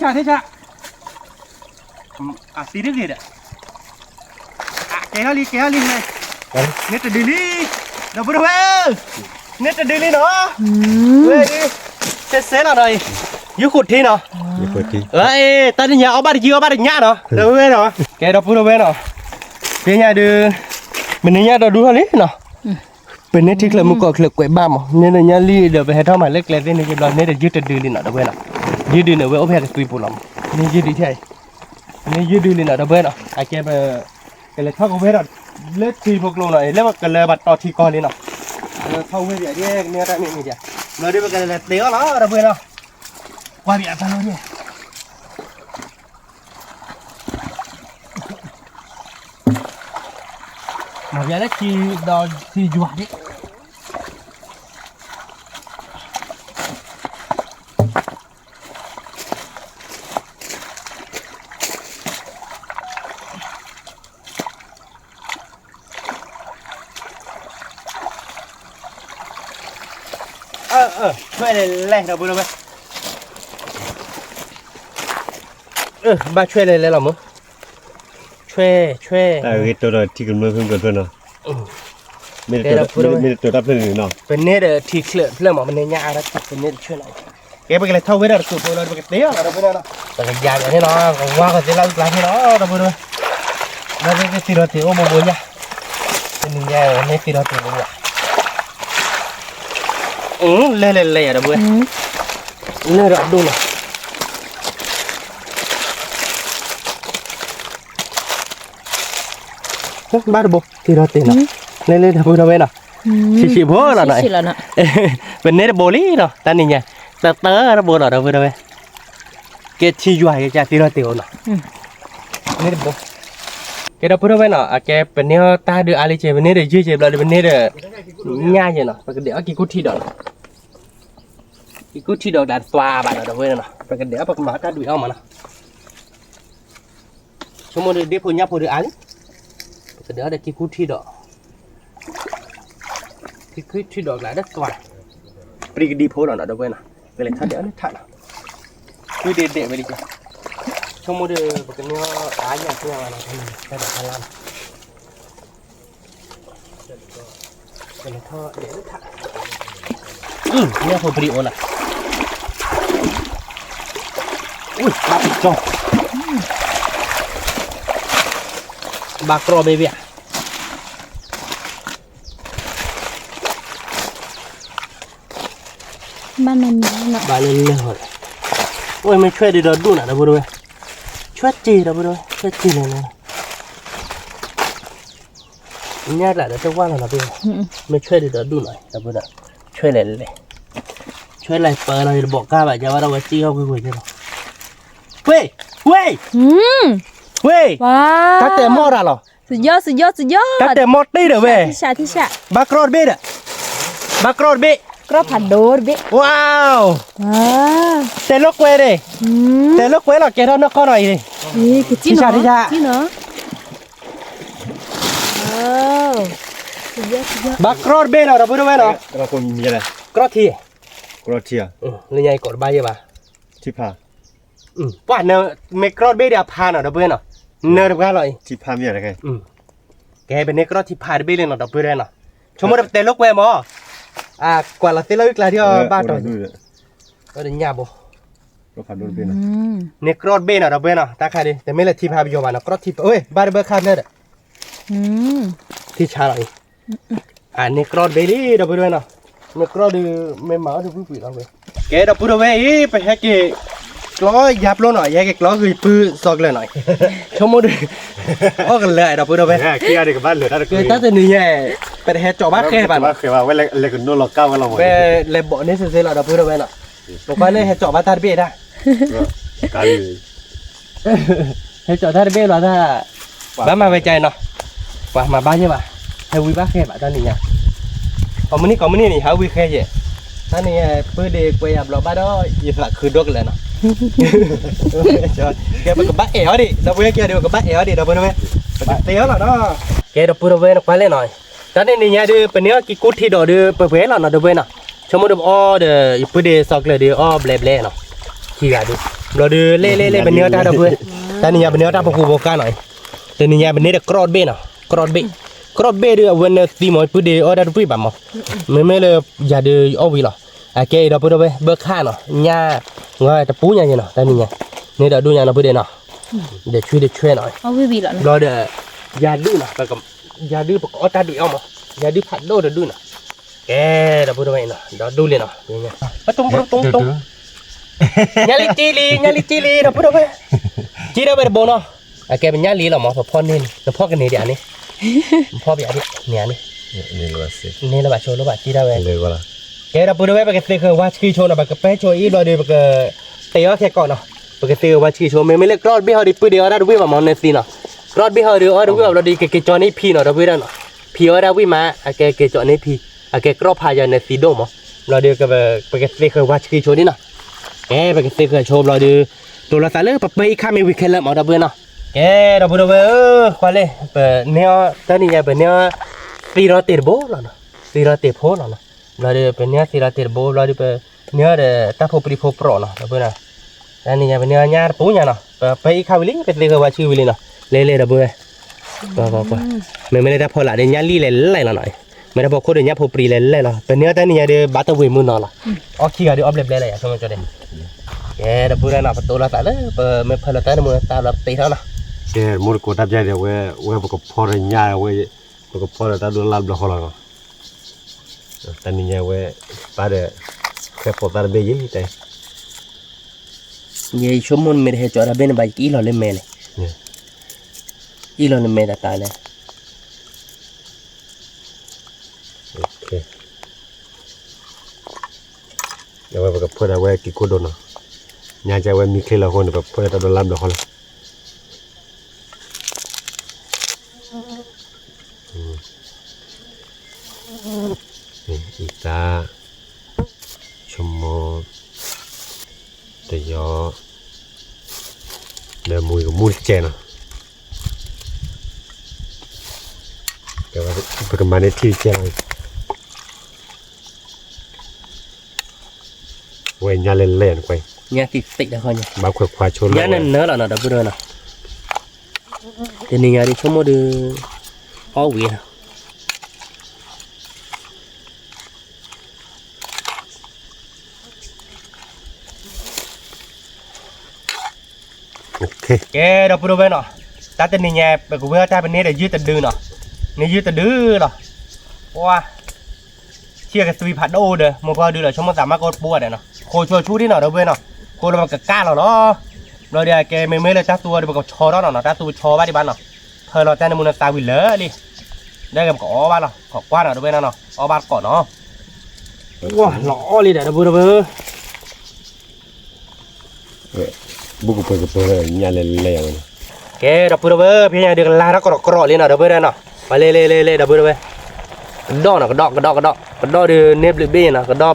ထံဆး ထံဆး, အသံတဂ့ၤဒီး, ကဲထီၣ်လံ ကဲထီၣ်လံ, န့ၣ်တဒုလံ, ဒီပုၢ်ဒီဝဲၢ်ဧၢ, န့ၣ်တဒုလံနီၤ, ဝဲ, ဆဲးဆဲးလီၤနီၤ, ယုၢ်ဃိးထံနီၤ, တၢ်တညါအီၣ်ဘၣ်တယုၢ်အီၣ်ဘၣ်တညါနီၤ ဒီပုၢ်ဝဲၢ်နီၤ, ကဲဒီပုၢ်ဒီဝဲၢ်နီၤ, သ့ၣ်ညါဒုး, မနုၤညါဒီးဒူထီၣ်လံနီၤ ပန့ၢ်ထံချၢမုၢ်ကီၢ်ချၢကွဲးဘၣ်မး န့ၣ်လၢညါလံဒီး ပဟဲထီၣ်မၤလၢကျဲသ့ၣ်န့ၣ်ကဘျီ န့ၣ်တယုၢ်တဒုလံနီၤ ဒီပုၢ်ဝဲၢ်နီၤ, ယုၢ်ဒုန့ၣ် ဝဲအိၣ်ဖဲတသွံပူၤလီၤမး, န့ၣ်ယုၢ်ဒုထဲအံၤ, န့ၣ်ယုၢ်ဒုလံနီၤ ဒီပုၢ်ဝဲၢ်နီၤ, အကဲပ ကလဲၤထီၣ်ကဝဲဒီး လၢထံဖိကျိနီၤ လၢကလဲၤဘၣ်တီၤထံကီၢ်လံနီၤ, ထီၣ်ဝဲဒၣ်ဒ်န့ၣ်တၢ်န့ၣ်န့ၣ်ဒ်, ဘျီဒုးပကလဲၤတဲအီၤလီၤ ဒီပုၢ်ဝဲၢ်နီၤ, ကွၢ်ဘၣ်အတၢ်လီၤဒ် မၤဘၣ်လၢထံဒီးထံယွၤဒ် ဆွဲလဲၤလဲၤ ဒီပုၢ်ဒီဝဲၢ်, ဘၣ်ဆွဲလဲၤလဲၤလီၤမ့ၢ်, ဆွဲ, ဆွဲ, တၢ်ဂ့ၤတိၢ်ဒီးထံကမျၢၢ်ဖုၣ်ကဖျၢၣ်နီၤ, မ့ၢ်တတိၤတၢ်ဖျၢၣ်န့ၣ်နီၤ, ပန့ၢ်ဒီးထံချၢးဖျၢၣ်မး ပန့ၢ်ညၣ်အါတၢ် ပန့ၢ်တဆွဲလီၤ, ကဲ ပကလဲၤထီၣ်ဝဲဒၣ်တကိးဖိလီၤ ပကတဲအီၤလီၤ ဒီပုၢ်ဒီဝဲၢ်နီၤ, ပကယၤယၤန့ၣ်လီၤ ကဝါကသ့လၢအုၣ်ကျါန့ၣ်လီၤ ဒီပုၢ်ဒီဝဲၢ်, လၢသ့ၣ်သ့ၣ်ဒီးတ့ၢ်အိၣ်ဘိဘိညါ, တနံၤညါန့ၣ်သ့ၣ်ဒီးတ့ၢ်ဘိဘိ လဲၤလဲၤလဲၤယၤဒီပုၢ်ဝဲၢ်, လဲၤဒီးဒိၣ်လီၤ, ဘၣ်တဘိ သ့ၣ်ဒီးတ့ၢ်နီၤ, လဲၤလဲၤဒီပုၢ်ဒီဝဲၢ်နီၤ, ဆံးဆံးဖိလီၤနီၤ, ပန့ၢ်တဘိလံနီၤ တနံၤညါ, တတၢၢ်တဘိလီၤ ဒီပုၢ်ဒီဝဲၢ်, ကဲထံယွၤကဲသ့ၣ်ဒီးတ့ၢ်အိၣ်နီၤ, န့ၢ်တဘိ, ကဲဒီပုၢ်ဒီဝဲၢ်နီၤ, အကဲပန့ၢ်အီၣ်တၢ်ဒုးအါလံကဲ ပန့ၢ်ဒီးယုၢ်ကဲဘျီဒီး ပန့ၢ်ဒီး ညၣ်ကဲနီၤ, ပကဒဲးအီၣ်က့ၤကူထံဒီးနီၤ က့ၤကူထံဒီးကျါသွါဘၣ်ဒီး ဒီပုၢ်ဝဲၢ်နီၤ, ပကဒဲးအီၣ် ပကမၤတၢ်ဒုးအီၣ်မးနီၤ, ဆိကမိၣ်ဒီး ဒ့ဖိညၣ်ဖိဒီးအါလံ, ပကဒဲးအီၣ်ဒီးက့ၤကူထံဒီး, က့ၤကူထံဒီးကျါဒီးသွါ, ပျံၤကဒံဖိလီၤနီၤ ဒီပုၢ်ဝဲၢ်နီၤ, ပလဲၤထီၣ်ဒဲးအီၣ်လၢထးနီၤ, ကူဒဲးဒဲးဝဲလံကဲ, ဆိကမိၣ်ဒီး ပကန့ၢ်အီၣ်အါညၣ်သ့ၣ်ညါဘၣ်နီၤ, တၢ်ဒဲးဖးလါနီၤ ပလဲၤထီၣ်ဒဲးလၢထး, ညၣ်ဖိပရံးအိၣ်နီၤ, ဘၣ်ကီ, ဘၣ်ကြီဘ့ၣ်ဘ့ၣ်ဧါ, ဘၣ်နမံၤနီၤ, ဘၣ်လၢလၢၢ်ဟီဒီး, အိၣ်မ့ၢ်ဆွဲဒံးဒီးဒူၣ်နၤ ဒီပုၢ်ဝဲၢ်, ဆွဲစ့ၤ ဒီပုၢ်ဝဲၢ် ဆွဲစ့ၤလဲၤလဲၤ ညၣ်ကျးဒီးတဝၢ်လီၤနီၤ, မ့ၢ်ဆွဲဒံးဒီးဒူၣ်နီၤ ဒီပုၢ်ဝဲၢ်, ဆွဲလဲၤလဲၤ, ဆွဲလဲၤပၢလီၤ ယတဘီးကါဘၣ် ယဝဲဒၣ်ဝဲစံၣ်ဟီၣ်ကွ့ၢ်ကွ့ၢ်က့လီၤ, ဝ့ၢ်, ဝ့ၢ်, ဝ့ၢ်, တၢ်တဲာ်မီၢ်တၢ်လီၤ, တၢ်တဲာ်မီၢ်တ့ၢ်ဒီးဝဲ, ဘၣ်ကြီတဘ့ၣ်ဒီး, ဘၣ်ကြီတဘ့ၣ်, ဝါ, တဲလိာ်ကွဲန့ၣ်, တဲလိာ်ကွဲလီၤ ကဲထီၣ်နီၢ်ခီနီၤအံၤန့ၣ်, ထံဆးထံဆး ဘၣ်ကြီတဘ့ၣ်နီၤ ဒီပုၢ်ဝဲၢ်နီၤ, ကြီထံ, လၢညါအံၤကိးတဘၣ်ယဲၢ်ဘၣ်, ထံဖး, ပှၤနမ့ၢ်ကြီတဘ့ၣ်ဒီးအဖးနီၤ ဒီပုၢ်ဝဲၢ်နီၤ, နၢတပှၢ်လီၤအံၤ, ထံဖးမ့ၢ်, ကဲပန့ၢ်ကြီထံဖးတဘ့ၣ်လံနီၤ ဒီပုၢ်ဝဲၢ်နီၤ, ဆိကမိၣ်ဒီးပတဲလိာ်ကွဲမး, ကွၢ်လီၤသ့လီၤဝံၣ်ကျါထံအီၤဘၣ်တီၤ, ညၣ်ဘိ န့ၢ်ကြီတဘ့ၣ်နီၤ ဒီပုၢ်ဝဲၢ်နီၤ, တၢ်ခါဒုး တမ့ၢ်လၢထံဖးပယီၤဘၣ်နီၤ ကြီထံဖး, ဘၣ်တဘၢခါဖျၢၣ်ဒီး, ထံဆးလီၤအံၤ, န့ၢ်ကြီတဘ့ၣ်လံ ဒီပုၢ်ဝဲၢ်နီၤ, န့ၢ်ကြီဒီး မ့ၢ်မၤအီၣ်ဒီးဝံၣ်ကွံာ်လီၤဝဲ, ကဲဒီပုၢ်ဝဲၢ်အံၤ ပဟဲက့ၤကျီယါပျိနီၤ ယဟဲက့ၤကျီဂ့ၤပုၢ်စီၤကျၢၤနီၤ, ဆိကမိၣ်ဒီး, အီၣ်ကလၢာ်ဒီပုၢ်ဝဲၢ်, တၢ်တနံၤညါ, ပတဟဲကၠီၤဘၣ်ဃဲဘၣ်နီၤ, ဝဲလဲၤဘီးန့ၢ်စ့စ့လီၤ ဒီပုၢ်ဝဲၢ်နီၤ, ပကွၢ်န့ၣ်ဟဲကၠီၤဘၣ်တၢ်တဘ့ၣ်တၢ် ဟဲကၠီၤတၢ်တဘ့ၣ်လီၤတၢ်, ဘၣ်မၤဝဲကါအံၤနီၤ, ပှၤမၤဘၣ်ယဲၢ်ဘၣ်, ဟဲဝံဘၣ်ဃဲဘၣ်တၢ်နံၤညါ, ကိးမုၢ်နံၤကိးမုၢ်နံၤန့ၣ် ဟဲဝံဃဲယဲၢ်, တၢ်နံၤညါ ပုၢ်ဒ့ကွဲယၤဘျီဘၣ်ဒီး ယသးခုဒိၣ်ကလဲာ်နီၤ, ကဲပကဘၣ်အဲၣ်အီၤဒံး ဒီပုၢ်ဝဲၢ်ကဲဒံး ပကဘၣ်အဲၣ်အီၤဒံး ဒီပုၢ်ဝဲၢ်, ပကတဲအီၤလီၤနီၤ, ကဲဒီပုၢ်ဒီဝဲၢ်နကွၢ်လဲၣ်နီၤ, တၢ်န့ၣ်နံၤညါဒုး ပန့ၢ်အီၣ်က့ၤကိးထံးဒီးဒုး ပှဲၤပှဲၤလီၤနီၤ ဒီပုၢ်ဝဲၢ်နီၤ, ဆိကမိၣ်ဒီးပအီၣ်ဒီး ယပုၢ်ဒ့စီၤကျၢၤဒုးအီၣ်ဘျဲးဘျဲးနီၤ, ခံဂၤဒုး, ဘျီဒုး လဲၣ်လဲၣ်လဲၣ် ပန့ၢ်အီၣ်တၢ်ဒီပုၢ်ဝဲၢ်, တၢ်နံၤညါပန့ၢ်အီၣ်တၢ်ပဃိဖိကါနီၤ, တနံၤညါပန့ၢ်ဒီးကြီတဘ့ၣ်နီၤ, ကြီတဘ့ၣ်, ကြီတဘ့ၣ်ဒုး အဝဲနသံမး ပုၢ်ဒ့အီၣ်တၢ်တဝံၣ်ဘၣ်မး, မ့မ့ၢ်လၢယၤဒုး ယအီၣ်ဝံၤလီၤ, အကဲအံၤဒီပုၢ်ဒီဝဲၢ် ဘၢခၣ်နီၤ, ညၣ်, တပူၤညါယဲၢ်နီၤ တၢ်နံၤညါ, န့ၢ်ဒီးဒိၣ်ညါနီၤ ပုၢ်ဒ့နီၤ, ဒီးဆွံဒီးဆွဲနီၤ, ဘျီဒီး, ယၤဒုးနီၤ, ယၤဒုးပကအီၣ်တၢ်ဒုးအီၣ်မး, ယၤဒုးဖးဒိၣ်တဒုနီၤ, ကဲ, ဒီပုၢ်ဒီဝဲၢ်အံၤနီၤ ဒီးဒိၣ်လံနီၤ, ပတုံပတုံပတုံ, ညါလံက့လံ ညါလံက့လံ ဒီပုၢ်ဒီဝဲၢ်, က့ဒၣ်ဝဲတဘိနီၤ, အကဲပညၣ်လံလီၤမး ပဖီၣ်န့ၢ်လံ နဖီၣ်ကန့ၢ်ဒံးဧါန့ၣ်, နဖီၣ်ပယၤဒံး န့ၣ်ဧါန့ၣ်, န့ၣ်လၢၤဘၣ်ဆိလၢၤဘၣ် က့ဒၣ်ဝဲ, ကဲဒီပုၢ်ဒီဝဲၢ် ပကသ့ဃၢၤဝါဆှံဆိနီၤ ပကပဲဆိအံၤဘျီဒီး ပကတဲအီၣ်ခဲကိာ်နီၤ, ပကသ့ဃၢၤဝါဆှံဆိ မ့မ့ၢ်လၢကြီတဘ့ၣ်ဟီဒီး ပုၢ်ဒ့အီၣ်တၢ်တဝံၣ်ဘၣ်မး နသံနီၤ, ကြီတဘ့ၣ်ဟီဒီးအီၣ်တဝံၣ်ဘၣ်ဘျီဒီး ကက့ၤကၠီန့ၢ်ဖံနီၤ ဒီပုၢ်ဝဲၢ်နီၤ, ဖံအီၣ်တၢ်ဝံၣ်မး အကဲက့ၤကၠီန့ၢ်ဖံ, အကဲကြီဖးယၤနသံဒိၣ်မး, ဘျီဒီး ပကသ့ဃၢၤဝါဆှံဆိဒံးနီၤ, ကဲ ပကသ့ဃၢၤဆိဘျီဒီး, တိၤလီၤသးလၢပပၢအံၤခါမ့ၢ်ဝံၤခဲလၢာ်မး ဒီပုၢ်ဝဲၢ်နီၤ, ကဲ ဒီပုၢ်ဒီဝဲၢ်ဧၢ, ကွၢ်လံ, ပန့ၢ်အီၣ်တၢ်နံၤညါ ပန့ၢ်အီၣ်, သံဒီးတ့ၢ်တဘိလီၤနီၤ, သံဒီးတ့ၢ်ဖိလီၤနီၤ ဘျီဒီး ပန့ၢ်အီၣ်သ့လီၤတ့ၢ်တဘိ ဘျီဒီး ပန့ၢ်အီၣ်ဒီးတၢ်ဖိပြံဖိပြီၣ်နီၤ ဒီပုၢ်ဝဲၢ်နီၤ. တၢ်နံၤညါ ပန့ၢ်အီၣ်ညၣ်တပူၤညါနီၤ ပဖဲအံၤခါဝံၤလံ ပသ့ဃၢၤဝဲဆံဝံၤလံနီၤ လဲၤလဲၤ ဒီပုၢ်ဝဲၢ်. မ့မ့ၢ်လၢတၢ်ဖီလာ်ဒီး ညၣ်လံၣ်လဲၤလဲၤလီၤနီၤ, မ့ၢ်တၢ်ဖီခိၣ်ဒီး ညၣ်ဖိပြံလဲၤလဲၤလီၤ. ပန့ၢ်အီၣ်တၢ်နံၤညါဒီး ဘၣ်တဝ့ၤမုၢ်နီၤလီၤ. အီၣ်ခံဂၤဒီး အီၣ်ဘျဲၣ်ဘျဲၣ်လၢယၤ ဆိကမိၣ်ကၠီဒဲး. ကဲ ဒီပုၢ်ဝဲၢ်နီၤ ပတိၢ်လီၤသးလၢ ပမ့ၢ်ဖၢလီၤတၢ်နမူနသါလီၤ ပ့ၤထီၣ်နီၤ. ကဲ မူတကိးတၢ်ပျၢ်ဒီး ဝဲ ဝဲပကဖီဒီးညၣ်ဝဲ ပကဖီဒီးတၢ်ဒိၣ်လၢ်ဘျီဃီလီၤနီၤ. တၢ်နံၤညါဝဲ ပၢ်ဒီး ခဲပိာ်သၣ်တဘ့ၣ်ယဲၢ်တဲ ယဆိကမိၣ်နမ့ၢ်တဟဲကၠီတၢ်ဘ့ၣ်န့ၣ်ဘၣ် ယကအံၣ်လီၤလၢမဲလဲၣ်, အံၣ်လီၤနမဲတၢ်တၢ်လဲၣ်. အဝဲပကဖီဒီးဝဲက့ၤခိၣ်ဒိၣ်နီၤ, ညါကဲဝဲမံချ့လီၤအဃိန့ၣ် ပဖီဒီးတၢ်ဒိၣ်လၢ်ဘျီဃီလီၤ. အံသၣ် ဆိကမိၣ် တယီၤ လၢမူကမူတကဲနီၤ, ပကမၤန့ၢ်ထံတကဲလီၤ. ဝဲညါလဲၤလဲၤနကွၢ်, ညါသံသ့တခီညါ, ဘၣ်ခွဲးခွါဆိလၢညါနၢၤနၢၤလီၤနီၤ ဒီပုၢ်ဒီဝဲၢ်နီၤ. တနံၤညါဒ်ဆိကမိၣ်ဒီး အီၣ်ဝံၤနီၤ. ကဲ ဒီပုၢ်ဒီဝဲၢ်နီၤ, တၢ်တနံၤညါ ပကဝံအီၣ်တၢ်ပန့ၢ်ဒီးယုၢ်တဒုနီၤ, န့ၢ်ယုၢ်တဒုလီၤ. ပှၤ ထံကသွံဖးဒိၣ်ဒီး မိၢ်ပှၢ်ဒုလီၤ ဆိကမိၣ်သးမါကိးပူၤဂၤဒီးနီၤ, ဃိဆိဆူဒ်နီၤ ဒီပုၢ်ဝဲၢ်နီၤ, ဃိလၢပကကၢ်လီၤလီၤ. ဘျီဒီးကဲမ့မ့ၢ်လၢတၢ်သူဝဲဒီး ပကဆီထီၣ်နီၤနီၤ, တၢ်သူပဆီဘၣ်ဒံးဘၣ်နီၤ, ဖၢလီၤတၢ်နမူနသါဝံၤလၢာ်လံ. ဒီးပကအီၣ်ဘၣ်လီၤ ခိးကွၢ်နီၤ ဒီပုၢ်ဝဲၢ်နီၤနီၤ, အီၣ်ဘၣ်တကိးနီၤ. ဝါ လီၤအီၣ်လံဒီး ဒီပုၢ်ဒီဝဲၢ် ဘူးကပၢၤကပၢၤလၢညါလဲၤလဲၤဝဲန့ၣ်, ကဲ ဒီပုၢ်ဒီဝဲၢ် ဖဲညါဒုးကလါထီၣ်ကရီးကရီးလံနီၤ ဒီပုၢ်ဝဲၢ်နီၤ, ပလဲၤလဲၤလဲၤလဲၤ ဒီပုၢ်ဒီဝဲၢ်, ကဒီၣ်နီၤ ကဒီၣ် ကဒီၣ် ကဒီၣ်, ကဒီၣ်ဒုးန့ၢ်ဘျုးဘ့ၣ်နီၤ ကဒီၣ်ဖးဒိၣ်နီၤ ဒီပုၢ်ဝဲၢ်နီၤ, တၢ်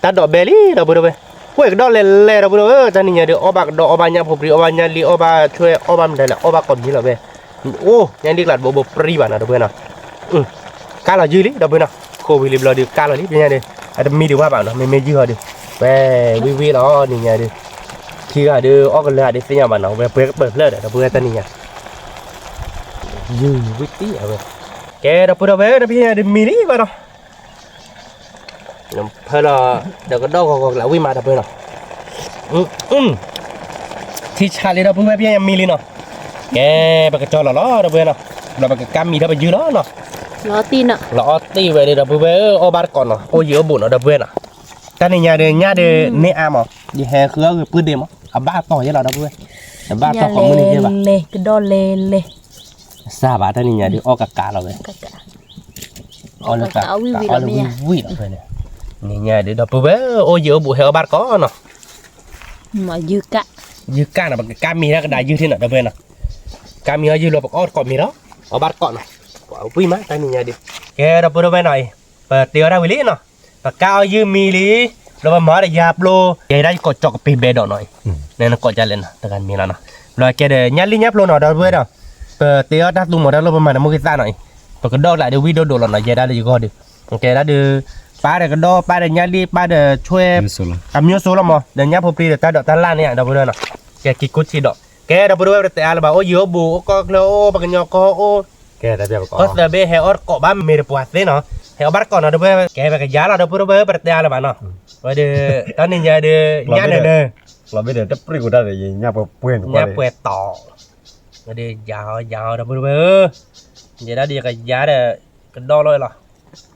ဒိးဘဲလံ ဒီပုၢ်ဒီဝဲၢ်, ဝဲၢ်ကဒီၣ်လဲၤလဲၤ ဒီပုၢ်ဒီဝဲၢ်, တၢ်နံၤညါဒုး အီၣ်ဘၣ်ကဒီၣ် အီၣ်ဘၣ်ညၣ်ဖိပြံ အီၣ်ဘၣ်ညၣ်လံ အီၣ်ဘၣ်ဆွဲ အီၣ်ဘၣ်မတၤလဲၣ် အီၣ်ဘၣ်ကိးမံၤလီၤဝဲ အိၣ် ညၣ်လံကျးတဘိဘိပြံဘၣ်နီၤ ဒီပုၢ်ဝဲၢ်နီၤ, ကါလီၤယုၢ်လံ ဒီပုၢ်ဝဲၢ်နီၤ, ခိးဝံၤလံဘျီဒုး ကါလီၤလံ ဖဲညါဒုး, အတမံဒံးဝဲဘၣ်နီၤ, မ့မ့ၢ်ယုၢ်ဟီဒုး, ဝဲ ဝံၣ်ဝံၣ်လီၤ နံၤညါဒုး, ခံဂၤဒုး အီၣ်ကလၢာ်ဒုးသ့ၣ်ညါဘၣ်နီၤ, ဝဲပှဲၤကပၢၤဖျၢၣ်ဒီး ဒီပုၢ်ဝဲၢ် တၢ်နံၤညါ, ယုၢ်ဝံၣ်တံၢ်အဝဲ, ကဲ ဒီပုၢ်ဒီဝဲၢ် ဖဲညါဒုးမံလံဘၣ်နီၤ ဖၢလီၤ ဒီးကဒီၣ်ဂီၤဂီၤကလးဝံၣ်မး ဒီပုၢ်ဝဲၢ်နီၤ, ထံဆးလံ ဒီပုၢ်ဝဲၢ် ဖဲညါမံလံနီၤ, ကဲ ပကကၠီလီၤလီၤ ဒီပုၢ်ဝဲၢ်နီၤ, ဒီးပကကါမံထီၣ်ပယုၢ်လီၤနီၤ, လီၤအီၣ်တ့ၢ်ဝဲဒၣ် ဒီပုၢ်ဝဲၢ်ဧၢ, အီၣ်ဘၣ်တကိးနီၤ, အိၣ်ယံၤအိၣ်ဘူးနီၤ ဒီပုၢ်ဝဲၢ်နီၤ, တၢ်နံၤညါဒုး ညၣ်ဒုးန့ၢ်အါမး, ယဟဲဃုအီၣ်ဂ့ၤပုၢ်ဒ့မး, အဘၣ်တီၤယဲလီၤ ဒီပုၢ်ဝဲၢ်, အဘၣ်တီၤကိးမုၢ်နံၤယဲဘၣ်, ကဒီၣ်လဲၤလဲၤ စၢ်ဘၣ် တၢ်နံၤညါဒုး အီၣ်ကကးလီၤဝဲ အီၣ်လၢကး အီၣ်လၢဝံၣ်ဝံၣ်လီၤဖဲန့ၣ်, နံၤညါဒုး ဒီပုၢ်ဝဲၢ်ဧၢ, အိၣ်ယံၤအိၣ်ဘူး ဟဲအီၣ်ဘၣ်တကိးနီၤ, ယုၢ်ကၣ်နီၤ ပကကါမံထီၣ်ကဒါယုၢ်ထံနီၤ ဒီပုၢ်ဝဲၢ်နီၤ, ကါမံထီၣ်ယုၢ်လီၤ ပကအီၣ်တကိးမံလီၤ, အီၣ်ဘၣ်တကိးနီၤ, ဝံၣ်မး တၢ်နံၤညါဒုး, ကဲ ဒီပုၢ်ဝဲၢ်နီၤအံၤ, ပတ့အီၣ်တၢ်ဝံၤလံနီၤ, ပကါအီၣ်ယုၢ်မံလံ, ဒီးပမၤအီၣ်ဒီးယၤပျိ, ယဲဒၣ်ယကိးကၠီကပ့ၤဘဲဒီးနီၤအံၤ, နကိးကၠီလဲၣ်နီၤ တဂၤမံလီၤနီၤ, ဘျီကဲဒီး ညၣ်လံၣ်ညၣ်ဖျိနီၤ ဒီပုၢ်ဝဲၢ်ဒီး, ပတ့အီၣ်တၢ်သူမီၤတၢ်လိၣ် ပမၤတမုၢ်ကသၣ်နီၤအံၤ, ပကဒီၣ်ကျးဒုးဝံၣ်ဒိၣ်ဒိၣ်လီၤနီၤ, ယဲဒၣ်ဒီးယဂီၢ်ဒုး, ကဲဒၣ်ဒုး, ပၢ်ဒီးကဒီၣ် ပၢ်ဒီးညၣ်လံၣ် ပၢ်ဒီးဆွဲ, အမျိုးစုလီၤမး, ဒီးညၣ်ဖိပြံဒီးတၢ်ဒိးတၢ်လၢ်န့ၣ် ဒီပုၢ်ဝဲၢ်နီၤ, ကဲက့ၤကိၢ်ထံဒီး, ကဲဒီပုၢ်ဝဲၢ် ပတတဲအါလၢၤဘၣ်, အိၣ်ယံၤအိၣ်ဘူး အိၣ်ကီၢ်ချၢအိၣ် ပှၤကညီကီၢ်အိၣ် ကီၢ်သၢဘ့ၣ် ဟဲအီၣ်တကိးဘၣ် မ့ၢ်တပှၤသ့နီၤ, ဟဲအီၣ်ဘၣ်တကိးနီၤ ဒီပုၢ်ဝဲၢ်, ကဲပကယၤလီၤ ဒီပုၢ်ဝဲၢ် ပတတဲအါလၢၤဘၣ်နီၤ, ဝဲဒီး, တၢ်နံၤညါဒုး, ညၣ်နၢၤနၢၤ, လီၤဘ့ၣ်ဒီးတပြံၣ်ကိးတၢ်ဒီး ယညၣ်ပှဲၤပှဲၤ, ညၣ်ပှဲၤတီၤ, ဝဲဒီးယၤအီၤယၤအီၤ ဒီပုၢ်ဝဲၢ်ဧၢ, ယဲဒၣ်ဒီးယကယၤဒီး, ကဒီၣ်လီၤလီၤ,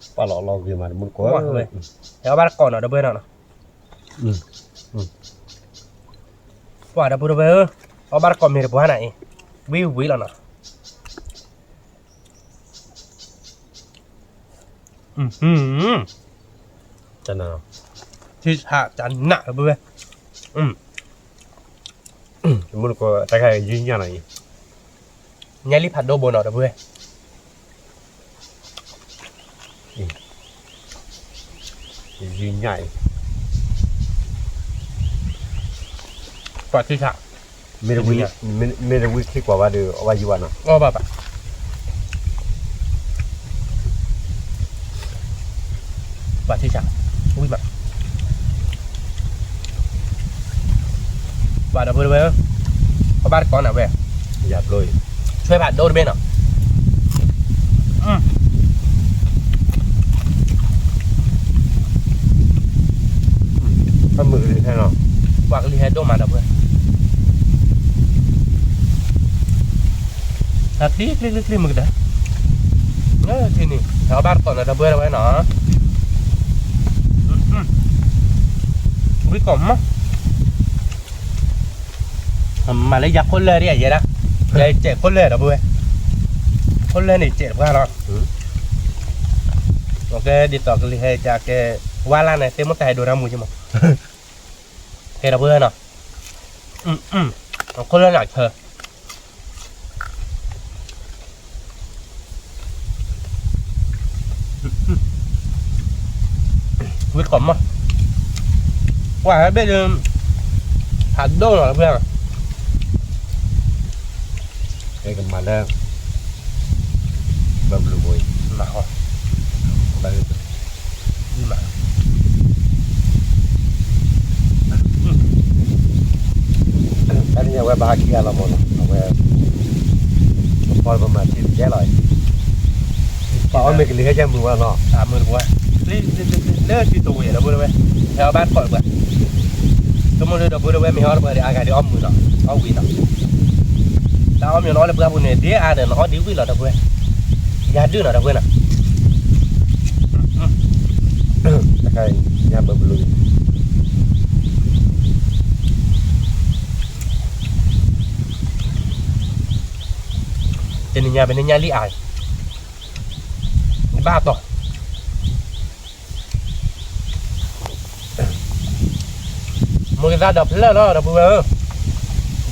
ပာ်လီၤလီၤဂ့ၤမး တမူတကိး, ဟဲအီၣ်ဘၣ်တကိးနီၤ ဒီပုၢ်ဝဲၢ်နီၤ ပှၤဒီပုၢ်ဒီဝဲၢ်ဧၢ, အီၣ်ဘၣ်တကိးမ့ၢ်တပှၤနၤအံၤ, ဝံၣ်ဝံၣ်လီၤနီၤ, ထံဆးတနးဒီပုၢ်ဝဲၢ်, တမူတကိး တၢ်ခါယုၢ်ညၣ်နီၤအံၤ, ညၣ်လံၣ်ဖးဒိၣ်ဘိနီၤ ဒီပုၢ်ဝဲၢ် ယုၢ်ညၣ်အံၤ, ပှၤထံဆး, မ့ၢ်တဝံၤ, မ့ၢ်တဝံၤခံကွၢ်ဘၣ်ဒီး အီၣ်ဘၣ်ယုၢ်ဘၣ်နီၤ, အီၣ်ဘၣ်ဘၣ်, ပှၤထံဆး, ဝံၣ်မး, ပှၤဒီပုၢ်ဝဲၢ်, ပဘၣ်တကိးနၤဝဲ, ယၤဘျိအံၤ, ဆွဲဖးဒိၣ်တဘ့ၣ်နီၤ, အမုာ်ကလံၤဟဲလီၤ, ပှၤကလံၤဟဲဒိၣ်မးဒီပုၢ်ဝဲၢ် ဟဲချံချံချံချံမုၢ်ကတၢၢ်, ထံန့ၣ် ဟဲဘၣ်တကိးနၤဒီပုၢ်ဝဲၢ်ဝဲနီၤ, ဝံၣ်ကိးမး, မၤလၢယၤခိၣ်လၢာ်ဒ်ယဲဒၣ်, ယဲစဲးခိၣ်လၢာ်ဒီပုၢ်ဝဲၢ်, ခိၣ်လၢာ်န့ၣ်စဲးတပှၢ်လီၤ, ကဲဒ်သိးကလံၤဟဲကကဲ, ဝါလၢ်န့ၣ် သ့ၣ်မိၣ်တၢ်ဟဲဒိးတၢ်မူက့မး, ကဲဒီပုၢ်ဝဲၢ်နီၤ, ခိၣ်လၢာ်န့ၣ်ဆၢ ဝံၣ်ကိးမး, ပှၤဟဲဘ့ၣ်ဒုး, ဖးဒိၣ်လီၤလၢပှဲၤ, အဲကမၤလၢ, ဘၣ်ဘျုးဘိအံၤ, မၤ, မၤ, တၢ်တနံၤအဝဲဘၣ်ဟးခံဂၤလီၤမးနီၤ အဝဲ, ပဖီပမၤထံတကဲလီၤအံၤ, ပှၤအီၣ်မ့ၤကလံၤဟဲကဲမုာ်ဝဲနီၤ, မုာ်တပှဲၤ, လၢထံတဝ့ၢ်ဒီပုၢ်ဝဲၢ်, ဟဲအီၣ်ဘၣ်တကိးတပှဲၤ, ဆိကမိၣ်လၢဒီပုၢ်ဝဲၢ်မ့ၢ်ဟဲအီၣ်တပှဲၤဒီး အါဂၤဒုးအီၣ်မုာ်နီၤ, အီၣ်ဝံၤနီၤ, တၢ်အီၣ်မ့ၤနီၤအီၣ်လၢပှၢ်ပူၤန့ၣ် ဒ်အါဒီး နအီၣ်ဒ်ဝံၣ်လီၤဒီပုၢ်ဝဲၢ်, ယၤဒုးနီၤဒီပုၢ်ဝဲၢ်နီၤ တခါညါဘၢဘျိ, တနံၤညါပန့ၢ်ညၣ်လံအါ, ဘၣ်တီၤ, မုၢ်ကသၣ်ဒီးဖျၢၣ်လီၤဒီပုၢ်ဝဲၢ်ဧၢ,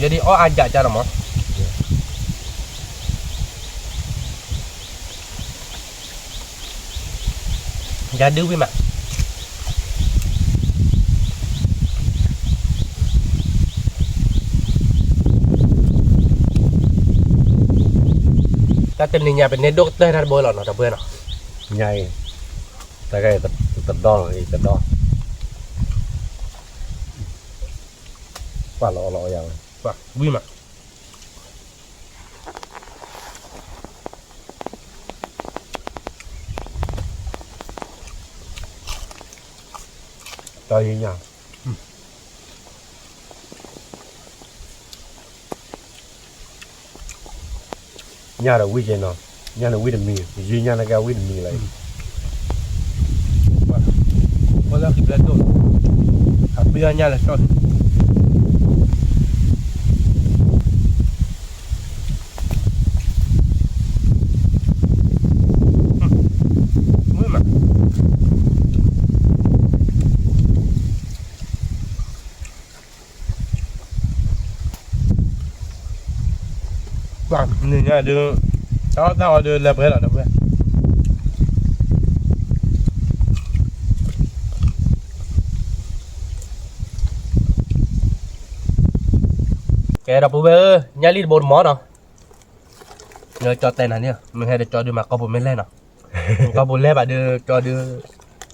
ယဲဒ်အီၣ်အါယၤကၢ်လီၤမး ယၤဒုးဝံၣ်မး, တၢ်တနံၤညါပန့ၢ်ဒိၣ်ကတၢၢ်တၢ်တဘိလီၤနီၤ ဒီပုၢ်ဝဲၢ်နီၤ, ညါအံၤ, တၢ်ဂၤအံၤတဒီလီၤအံၤတဒီ, ပှၢ်လီၤအီလီၤအီယၤဝဲ, ဝံၣ်မး တီယညါ, ညၣ်ဒီးဝံၣ်ကဲနီၤ, ညၣ်န့ၣ်ဝံၣ်တမံၤ, ယညၣ်န့ၣ်ကဲဝံၣ်တမံၤလီၤ, အဘျဲၣ်ဒိၣ်, အဘျဲၣ်ညၣ်လၢကၠီၣ်န့ၣ် မုာ်မး, ပှၤနံၤညါဒုး, တၢ်အီၣ်တၢ်အီဒုးလဲၤပှဲၤလီၤဒီးပှဲၤ, ကဲဒီပုၢ်ဝဲၢ်ဧၢ, ညၣ်လံၣ်တဘိတမီၤနီၤ, လၢကၠီတဲနၤန့ၣ် မ့ၢ်ဟဲဒီးကၠီဒုးမၤကီၢ်ပူၤမ့ၢ်လဲၣ်နီၤ, ကီၢ်ပူၤလဲၣ်ဘၣ်ဒုးကၠီဒုး,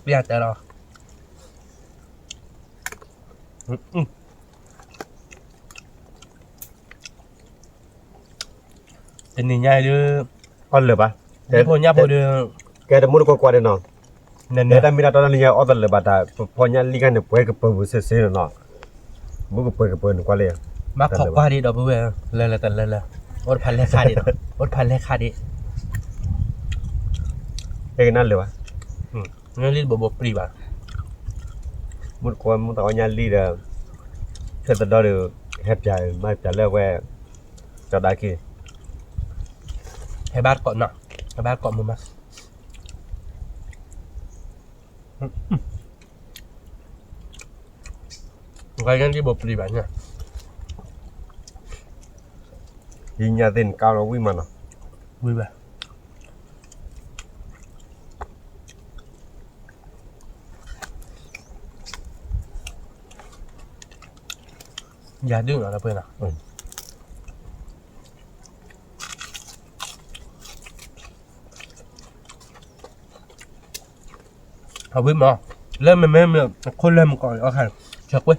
ပျၢ်တဲလီၤ တနံၤညါအံၤဒုး, အီၣ်လၢၤဘၣ်, ဒ်ဖိညၣ်ဖိဒုး, ကဲတမူတကိးကွၢ်ဒုးနီၤ, နတၢ်မ့ၢ်တၢ်တီတၢ်လၢညါအီၣ်တလၢၤဘၣ်တၢ်, ပဖီညၣ်လံၣ်ခါန့ၣ် ပှဲၤကပၢၤပူၤစ့စ့နီၤနီၤ, ဘူးကပၢၤကပၢၤန့ၣ်ကွၢ်လၢ, ဘၣ်ခိးကွၢ်ဒံးဒီပုၢ်ဝဲၢ်, လၢလၢတလၢလၢ, အိၣ်တဖၣ်လဲၤခါဒံးနီၤ, အိၣ်တဖၣ်လဲၤခါဒံး, ဟဲကနၣ်လၢၤဘၣ် ညၣ်လံၣ်တဘိဘိပြံဘၣ်, မူတကိးမူတၢ်အီၣ်ညၣ်လံၣ်ဒီး, ဆၢတဒီဒီး, ဟဲပၠးမၤပၠးလၢဝဲ, ကၠီဒၣ်က့ၤ, ဟဲဘၣ်တကိးနီၤ, ဟဲဘၣ်တကိးမုာ်မး, ညၣ်လံၣ်ဘိပြံဘၣ်န့ၣ်, ယညၣ်သ့ၣ်နကါလီၤဝံၣ်မးနီၤ, ဝံၣ်ဘၣ် ယၤဒုးနီၤလၢပှဲၤနီၤ, အဝံၣ်မး, လၢမ့မ့ၢ်မ့ၢ်ခိၣ်လၢမုၢ်ကီၢ်အီၣ်ခါ, ဆၢကွ့,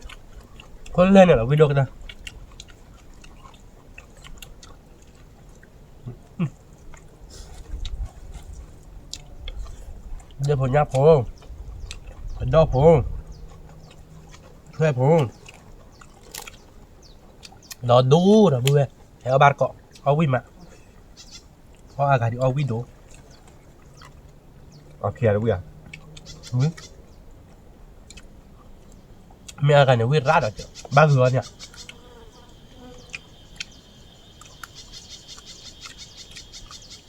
ခိၣ်လၢန့ၣ်လီၤ ဝံၣ်ဒိၣ်ကတၢၢ်, ဒ့ၣ်ဖိညၣ်ဖိ, ကဒီၣ်ဖိ, ထွဲၣ်ဖိ, ဒီးဒိၣ်ဒီးဘုဝဲ, ဟဲအီၣ်ဘၣ်တကိး, အီၣ်ဝံၣ်မး, အီၣ်အါဂၤဒ်အီၣ်ဝံၣ်ဒိၣ်, အီၣ်ခံဂၤတဝံၣ်ဧါ, မ့ၢ်အါဂၤန့ၣ်ဝံၣ်ရၣ်ဒီး, ဘၣ်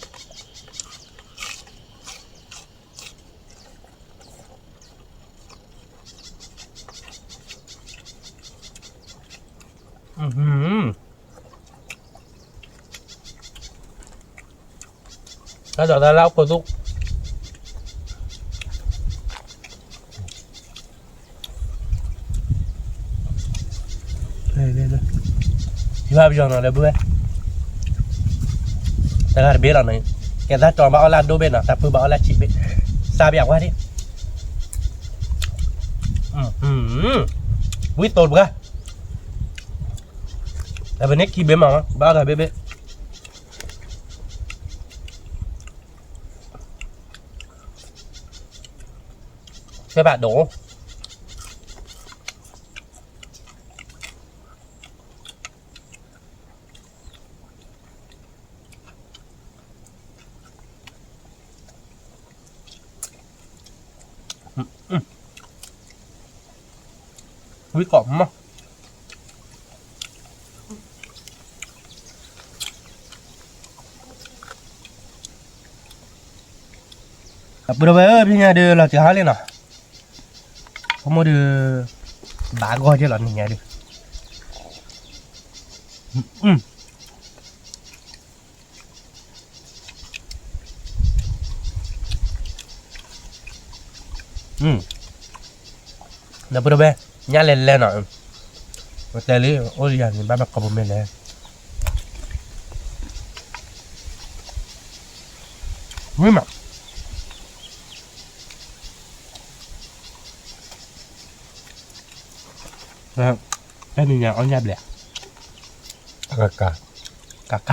ဂုာ်အီၤန့ၣ် တၢ်ဒိးတၢ်လၢအခိၣ်သူၣ်, ယဘၣ်ပယီၤနီၤလၢဘုဝဲ, တဂၤတဘ့ၣ်လီၤနီၤ, ကဲသးကၠီဘၣ်အီၣ်လၢအဒိၣ်ဘ့ၣ်နီၤ, တၢ်ပုၢ်ဘၣ်အီၣ်လၢအဆံးဘ့ၣ်, စးဘၣ်အဝဲဒၣ်, ဝံၣ်တိၤတပှၢ်, အပန့ၣ်ခံဘ့ၣ်မး, ဘၣ်အီၣ်တၢ်ဘ့ၣ်ဘ့ၣ်, ကဲဘၣ်ဒိၣ် ဝံၣ်ကိးမး, အပုၢ်ဒီဝဲၢ်ဧၢ, ဖဲညါဒုးလီၤစှၤလံနီၤ, ဖိမုၣ်ဒုး, ဘၣ်ဂီၢ်က့လီၤနံၤညါဒုး ဒီပုၢ်ဒီဝဲၢ်, ညါလဲၤလဲၤနီၤ, ပတဲလံ အိၣ်ယၤန့ၣ် ဘၣ်မၤကီၢ်ပူၤမ့ၢ်လဲၤ, ဝံၣ်မး, တနံၤညါအီၣ်ညၣ်ဘျဲၣ်, ကက, ကက,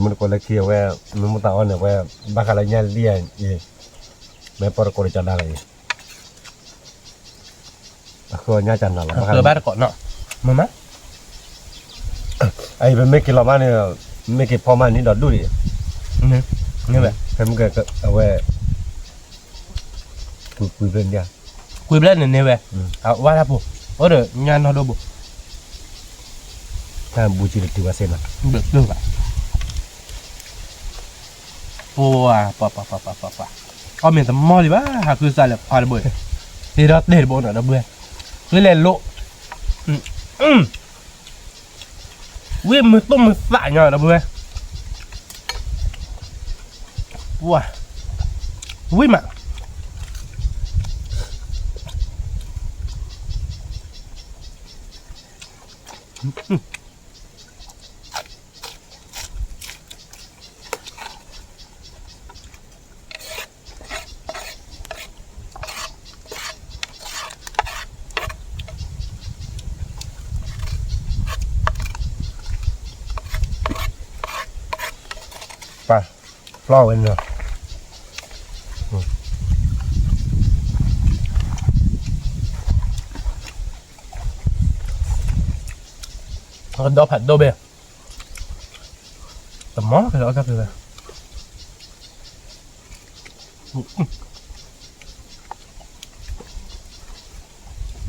မုၢ်တကိးလၢခံအဝဲ, မ့ၢ်မုၢ်သးအီၣ်န့ၣ် အဝဲ, ဘၣ်ဃးလၢညၣ်လံၢ်အံၤ, မ့ၢ်ပီၢ်တကိးတကီဒၣ်လၢအံၤ, အဃၢအီၣ်ညၣ်ကနၤလီၤ, ဘၣ်ဃးလၢဘၣ်တကိးနီၤ, မ့ၢ်မး, အအံၤပမ့ၢ်က့ၤလီၤမးန့ၣ်, မ့ၢ်က့ၤဖီမးန့ၣ်ဒီးဒူၣ်ဒံး, မ့ၢ်ဝဲ, ဖဲမုၢ်က, အဝဲ, ကွံာ်ဘျဲၣ်န့ၣ်, ကွံာ်ဘျဲၣ်န့ၣ်န့ၢ်ဝဲ, အဝဲဒၣ်ဖိ, အိၣ်ဒီးညၣ်နီၢ်ဒိၣ်ဘိ, တၢ်ဘူကံတတုၤဘၣ်စ့ၢ်နီၤ, ဘၣ်, ပှၤ, ပှၤ, အီၣ်မ့ၤသမီၢ်လံဘၣ်, ဟးဃုစးလဲၤခွါတဘိ, တ့ထီၣ်တဲာ်တဘိနီၤ ဒီပုၢ်ဝဲၢ်, ဃုလဲၤလိၣ်, ဝံၣ်မုာ်သူၣ်မုာ်သးညီ ဒီပုၢ်ဝဲၢ်, ပှၤ, ဝံၣ်မး ပာ်ဖျီၣ်ဝဲန့ၣ်, ဒီဖးဒိၣ်ဘဲ, တမီၤကလီၤအီၣ်တၢ်က့ၤဝဲ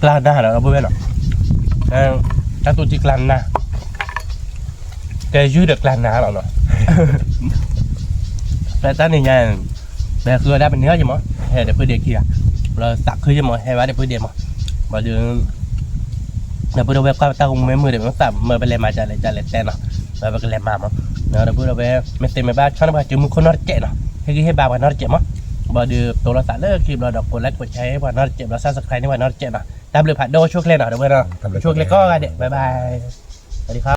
ကျါနၤဒီး ပုၢ်ဝဲၢ်နီၤ, တၢ်သူၣ်ထံကျါနၤ, ကဲယုၢ်ဒီးကျါနၤလီၤနီၤ, ဖဲတၢ်နံၤညါ, ပဟဲဃုအီၣ်ဒၣ်ပန့ၢ်အီၣ်ယမး, ဟဲဒီးဖုဒ့ခံဂၤ, လီၤသးခုယမး ဟဲဘၣ်ဒီးဖုဒ့မး, ဘၣ်ဒီး ဒီပုၢ်ဒီဝဲၢ်ကွၢ်ပတၢ်ဂီၤမူမ့ၢ်မုာ်ဒီး မ့ၢ်သးမၢပလဲၤမၤဒ်လဲၣ်ဒ်လဲၣ်တဲနီၤ, ဒီးပကလဲၤမၤမး, ဒီပုၢ်ဒီဝဲၢ် မ့ၢ်သ့မ့ၢ်ဘၣ်ဆီၣ်န့ၢ်ပှၤစုမုၢ်ခိၣ်နီတစဲးနီၤ, ဟ့ၣ်ဂံၢ်ဟ့ၣ်ဘါပှၤနီတစဲးမး, ဘၣ်ဒီးတိၢ်လိာ်သးလၢခံဘျီဒီး ကိးlikeကိးshareပှၤနီတစဲးဘျီ subscribeန့ၢ်ပှၤနီတစဲးနီၤ, တၢ်ဘျုးဖးဒိၣ်ဆိၣ်ချ့နီၤ ဒီပုၢ်ဝဲၢ်နီၤ, ဆိၣ်ချ့ကိးဂၤဒဲး bye bye, สวัสดีครับ